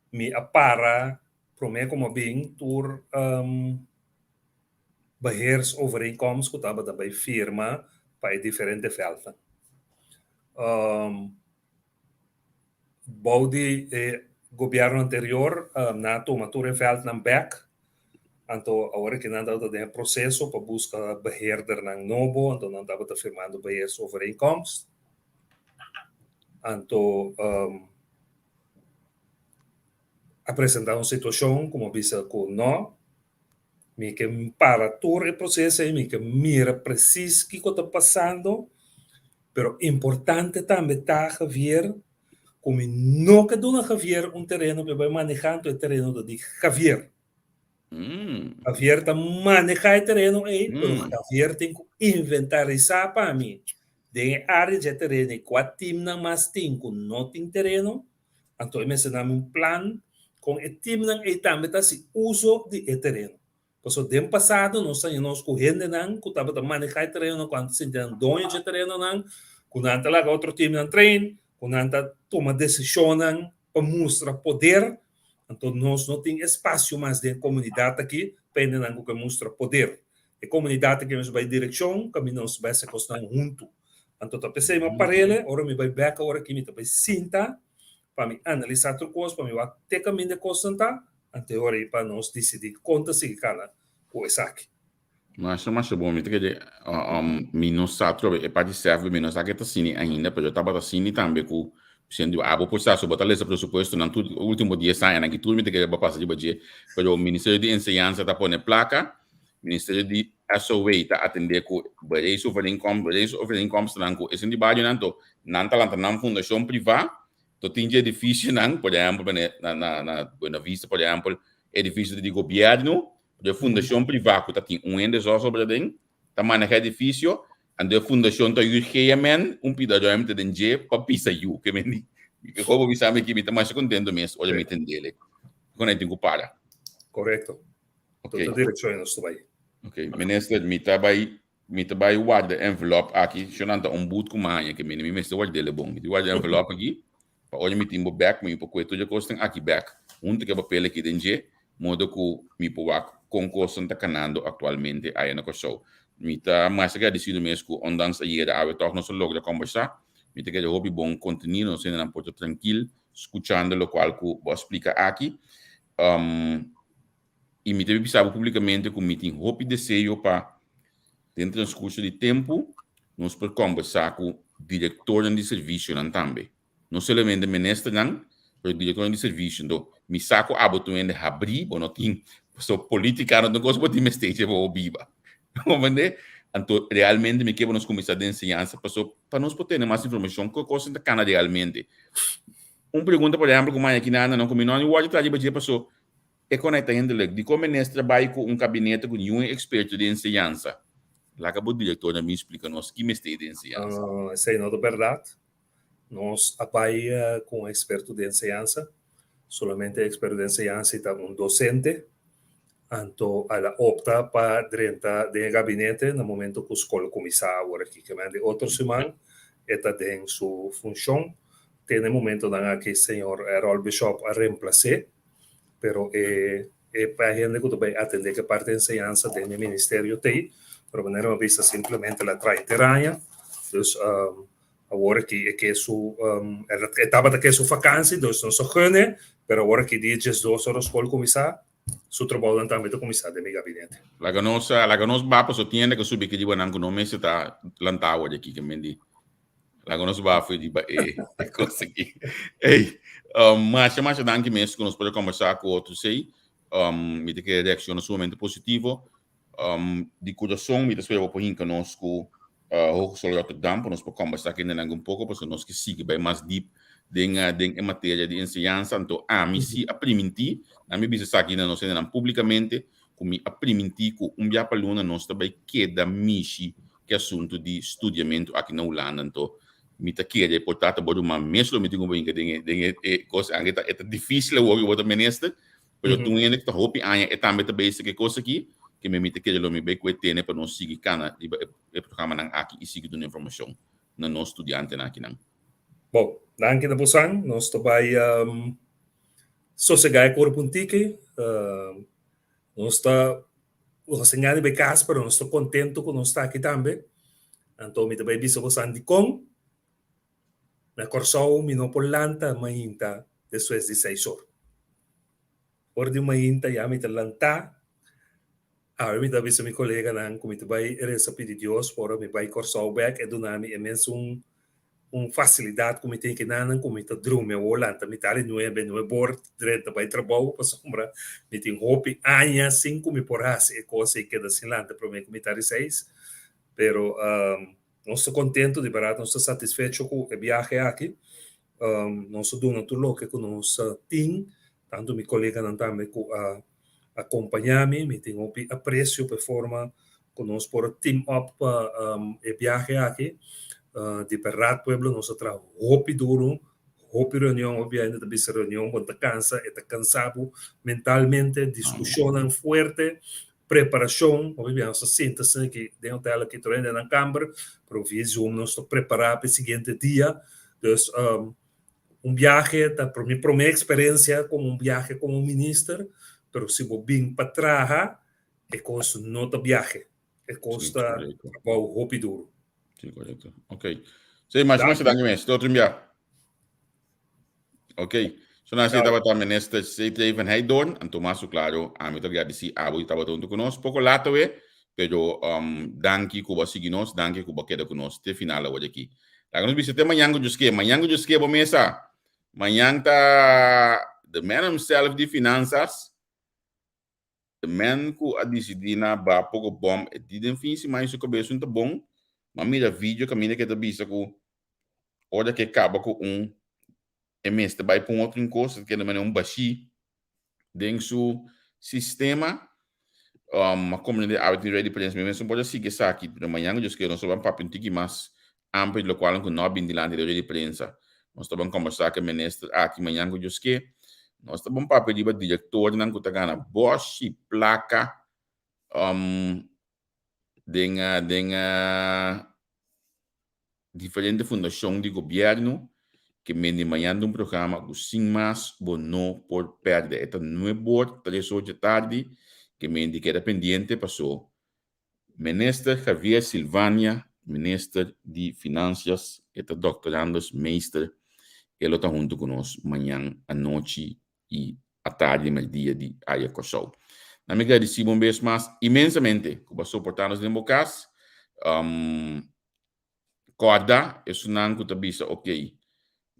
Speaker 3: mi a para promé ku mi a bin tur beheersovereenkomst ku tabata bai firma pa e diferente vèltnan. Bou di e gobièrnu anterior nan a tuma tur e vèltnan bèk, anto awor ke nan tabata den e proseso pa buska beheerdernan nobo, anto nan tabata firmando beheersovereenkomst. Anto a presentá un situashon ku mi a bisa ku nò, Mi ke para tur e proseso ei, mi ke mira presis kiko ta pasando, pero importante tambe ta Javier ku mi no ke duna Javier un tereno pa e bai maneha, anto e tereno ta di Javier. Javier ta maneha e tereno ei, pero Javier tin ku inventarisá pa mi den e área dje tereno ei kua timnan mas tin ku no tin tereno. Anto e mester dami un plan kon e timnan ei tambe ta hasi uso di e tereno. Pasobra den pasado nos taña nos ku hendenan ku tabata manehá e terenonan, ku antes sinti nan doño dje terenonan, ku nan ta laga otro timnan train, ku nan ta tuma desishonnan pa mustra poder. Anto nos no tin espasio mas den e komunidat aki pa hendenan ku ke mustra poder. E komunidat aki mester bai direkshon kaminda nos bai hasi kosnan huntu. Anto ta p'esei mi a par'el, ora mi bai bèk awor aki mi ta bai sinta pa mi analisá tur kos, pa mi wak te kaminda e kosnan ta, anto e ora ei pa nos disidí kon ta sigui kana ku esaki.
Speaker 2: Masha masha bon, mi ta kere mi no sa trobe e parti sèf mi no sa ke ta sini ainda, pero tabata sini tambe ku siendo abo por sa, so bo ta lesa presupuestonan tur ultimo dies añanan ki tur mi ta kere bo pasa riba dje, pero Ministerio di Enseñansa ta pone plaka, Ministerio di SOW ta atendé ku bereisovereenkomst, bereisovereenkomstnan ku esun di barionan to nan ta lanta nan fundashon privá to tin dje edifisionan, por ehèmpel mane na na na Buena Vista por ehèmpel edifisio di gobièrnu, pero e fundashon privá ku ta tin un hende so sobre aden ta maneha edifisio. Anto e fundashon ta yu GMN un pida ruimte den dje pa pisa yu. Ke men di, mi kobo bisa mi ki mi ta masha kontento mes ora mi tendele. Kon ei tin ku para.
Speaker 3: Korekto.
Speaker 2: Ok.
Speaker 3: Tur ta direkshon nos ta bai.
Speaker 2: Ok, minister, mi ta bai mi ta bai warda envelop aki. Shonan ta un but ku maña ke mene mi mester wardele bon. Mi ta warda envelop aki pa ora mi tin bo bek mi por kue tur e kosnan aki bek huntu ku e papel aki den dje modo ku mi por wak kon kosnan ta kanando aktualmente aya na Kòrsou. Mi ta mas agradesido mes ku ondanks ayera awe tòg nos a logra kòmbersá. Mi ta kere hopi bon kontenido, nos hendenan por ta trankil skuchando lokual ku bo a splika aki. I mi ta bisa bo publikamente ku mi tin hopi deseo pa den transkurso di tempu nos por kòmbersá ku direktornan di servisionan tambe. No solamente ministernan, pero direktornan di servisio. Anto, mi sa ku abo tur hende habrí, bo no tin, pasobra polítika no ta un kos ku bo tin mester dje pa bo biba. Comprende? Anto, realmente mi ke pa nos kuminsá den enseñansa, pasobra pa nos por tene mas informashon ku e kosnan ta kana realmente. Un pregunta, por ehèmpel, ku maña kina nan ku mi no a ni wòrdu traha riba dje, pasobra E konekta hende leuk. Dikon minister bai ku un kabinete ku niun eksperto di enseñansa? Laga bo direktor na bin splika nos ki mester di enseñansa.
Speaker 3: Esei no ta bèrdat. Nos a bai ku un eksperto di enseñansa. Solamente e eksperto di enseñansa i ta un dosente. Anto el a opta pa drenta den e gabinete na momento ku skol kuminsá awor aki. Ke men di otro siman e ta den su funshon. Te na e momentonan aki señor Errol Bishop a remplas'é. Pero e e pa hende ku ta bai atendé ku e parti di enseñansa den e ministerio t'ei, pero manera mi a bisa simplemente el a trae teraña, dus awor aki e ke su e tabata ke su vakansi, dus nos a gun'e, pero awor aki dia diesdos ora skol kuminsá, su trabounan tambe ta kuminsá den mi gabinete.
Speaker 2: Laga nos laga nos ba pasobra tin hende ku subi aki riba nan ku no mester ta lantá awor aki, ke men di Laga nos bafo riba e kos aki. Ey, masha masha danki mes ku nos por a kombersá ku otro sei. Mi ta kere reakshoná sumamente positivo. Di kurason mi ta spera bo por hinka nos ku Hogeschool Rotterdam pa nos por kombersá ku hendenan un poko pasobra nos ke sigui bai mas dip den den e materia di enseñansa. Anto ami si a primintí, nan mi bisa esaki na nos hendenan públikamente, ku mi a primintí ku un bia pa luna nos ta bai keda mishi ke asuntu di studiamentu aki na Hulanda. Anto mi ta kere por ta ta bo ruman mes lo mi tin ku brinka den e den e kos anke ta e ta difisil awor ku bo ta minister, pero tur hende ku ta hopi aña e tambe ta bezig ku e kos aki, ke mi ta kere lo mi bai ku e tene pa nos sigui kana riba e programanan aki i sigui duna informashon na nos studiantenan akinan.
Speaker 3: Bon, danki na bosan. Nos ta bai sosegá e kurpu un tiki. Nos ta nos ta ña riba e kas, pero nos ta kontentu ku nos ta aki tambe. Anto mi ta bai bisa bosan dikon na Kòrsou mi no por lanta mainta despues di seis or. Ora di mainta ya mi ta lantá, awe mi ta bisa mi koleganan ku mi ta bai resa pidi Dios pa ora mi bai Kòrsou bèk e duna mi e mesun un facilidad cu mi tin kinanan cu mi ta drumi awor lanta mi ta di nuebe, nuebe or drenta bay trabou pasobra mi tin hopi aña sin cu mi por haci e cos ey keda sin lanta prome cu mi ta di seis. Pero nos ta contento di berdad nos ta satisfecho cu e biahe aki. Nos a duna tur loke cu nos tin, tanto mi coleganan tambe cu a acompaña mi, mi tin hopi aprecio pa e forma cu nos por a team up pa e biahe aki. Di berdad pueblo nos a traha hopi duro, hopi reunion, hopi hende ta bisa reunion bo ta cansa, e ta cansa bo mentalmente, discusionnan fuerte, preparacion, hopi bia nos ta sinta asina aki den hotel aki tur hende nan camber, pero via zoom nos ta prepara pa e siguiente dia, dus Un biahe ta mi prome experencia como un biahe como minister, pero si bo bin pa traha, e cos no ta biahe, e cos ta trabou hopi duro.
Speaker 2: Sí, correcto. Ok. Sí, mas mas danki mes. Tot un bia. Ok. So na si tabata minister C.T. van Heydoorn, anto mas claro, ami ta agradeci abo di tabata hunto cu nos. Poco laat we, pero danki cu bo a sigui nos, danki cu bo a keda cu nos te final awor aki. Laga nos bisa te mañan ku Dios ke. Mañan ku Dios ke bo mesa. Mañan ta the man himself di finanzas. The man ku a disidí na ba poko bòm e di den fin siman su kabes un ta bon. M'a mira video kaminda ke ta bisa ku ora ke kaba ku un e mester bai pa un otro kos, ta keda manera un bashí den su sistema. A komprendé awe tin rueda di prensa, mi mes no por a sigui esaki, pero mañan ku Dios kere nos ta ban papia un tiki mas amplio di lokual ku no a bin dilanti di rueda di prensa. Nos ta ban kombersá ku e minister aki mañan ku Dios ke. Nos ta ban papia riba direktornan ku ta gana bòshi plaka den den diferente fundashon di gobièrnu ke mende mañan ta un programa ku sin mas bo no por pèrdè. E ta nuebor tres or dje tardi ke mende keda pendiente paso Minister Javier Silvania, Minister di Finansias, e ta Doctorandus Meester, e lo ta huntu ku nos mañan anochi i atardi merdia di Aya Kòrsou. Na mi gradisí bo un bes mas inmensamente ku bo a soportá nos den bo kas. Kòrda esunnan ku ta bisa ok,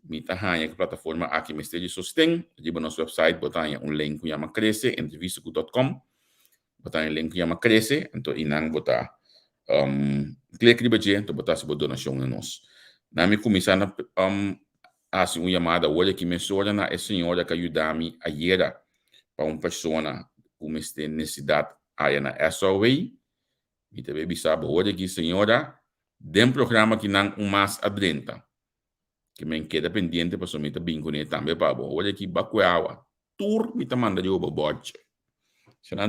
Speaker 2: mi ta haña ku plataforma aki mester di sosten, riba nos website bo ta haña un link ku yama Krese, entrevistaku dòt kòm, bo ta haña un link ku yama Krese, anto einan bo ta klik riba dje, anto bo ta hasi bo donashon na nos. Na mi kuminsá na hasi un yamada awor aki mesora na e señora ku a yuda mi ayera pa un persona ku mester nesesidat aya na SOW. Mi ta bay bisa bo hoor aki señora, den programa ki nan un mas a drenta. Ke men keda pendiente pasobra mi ta bin cune tambe pa bo. Hoor aki ba cue awa. Tur mi ta manda riba bo bordje.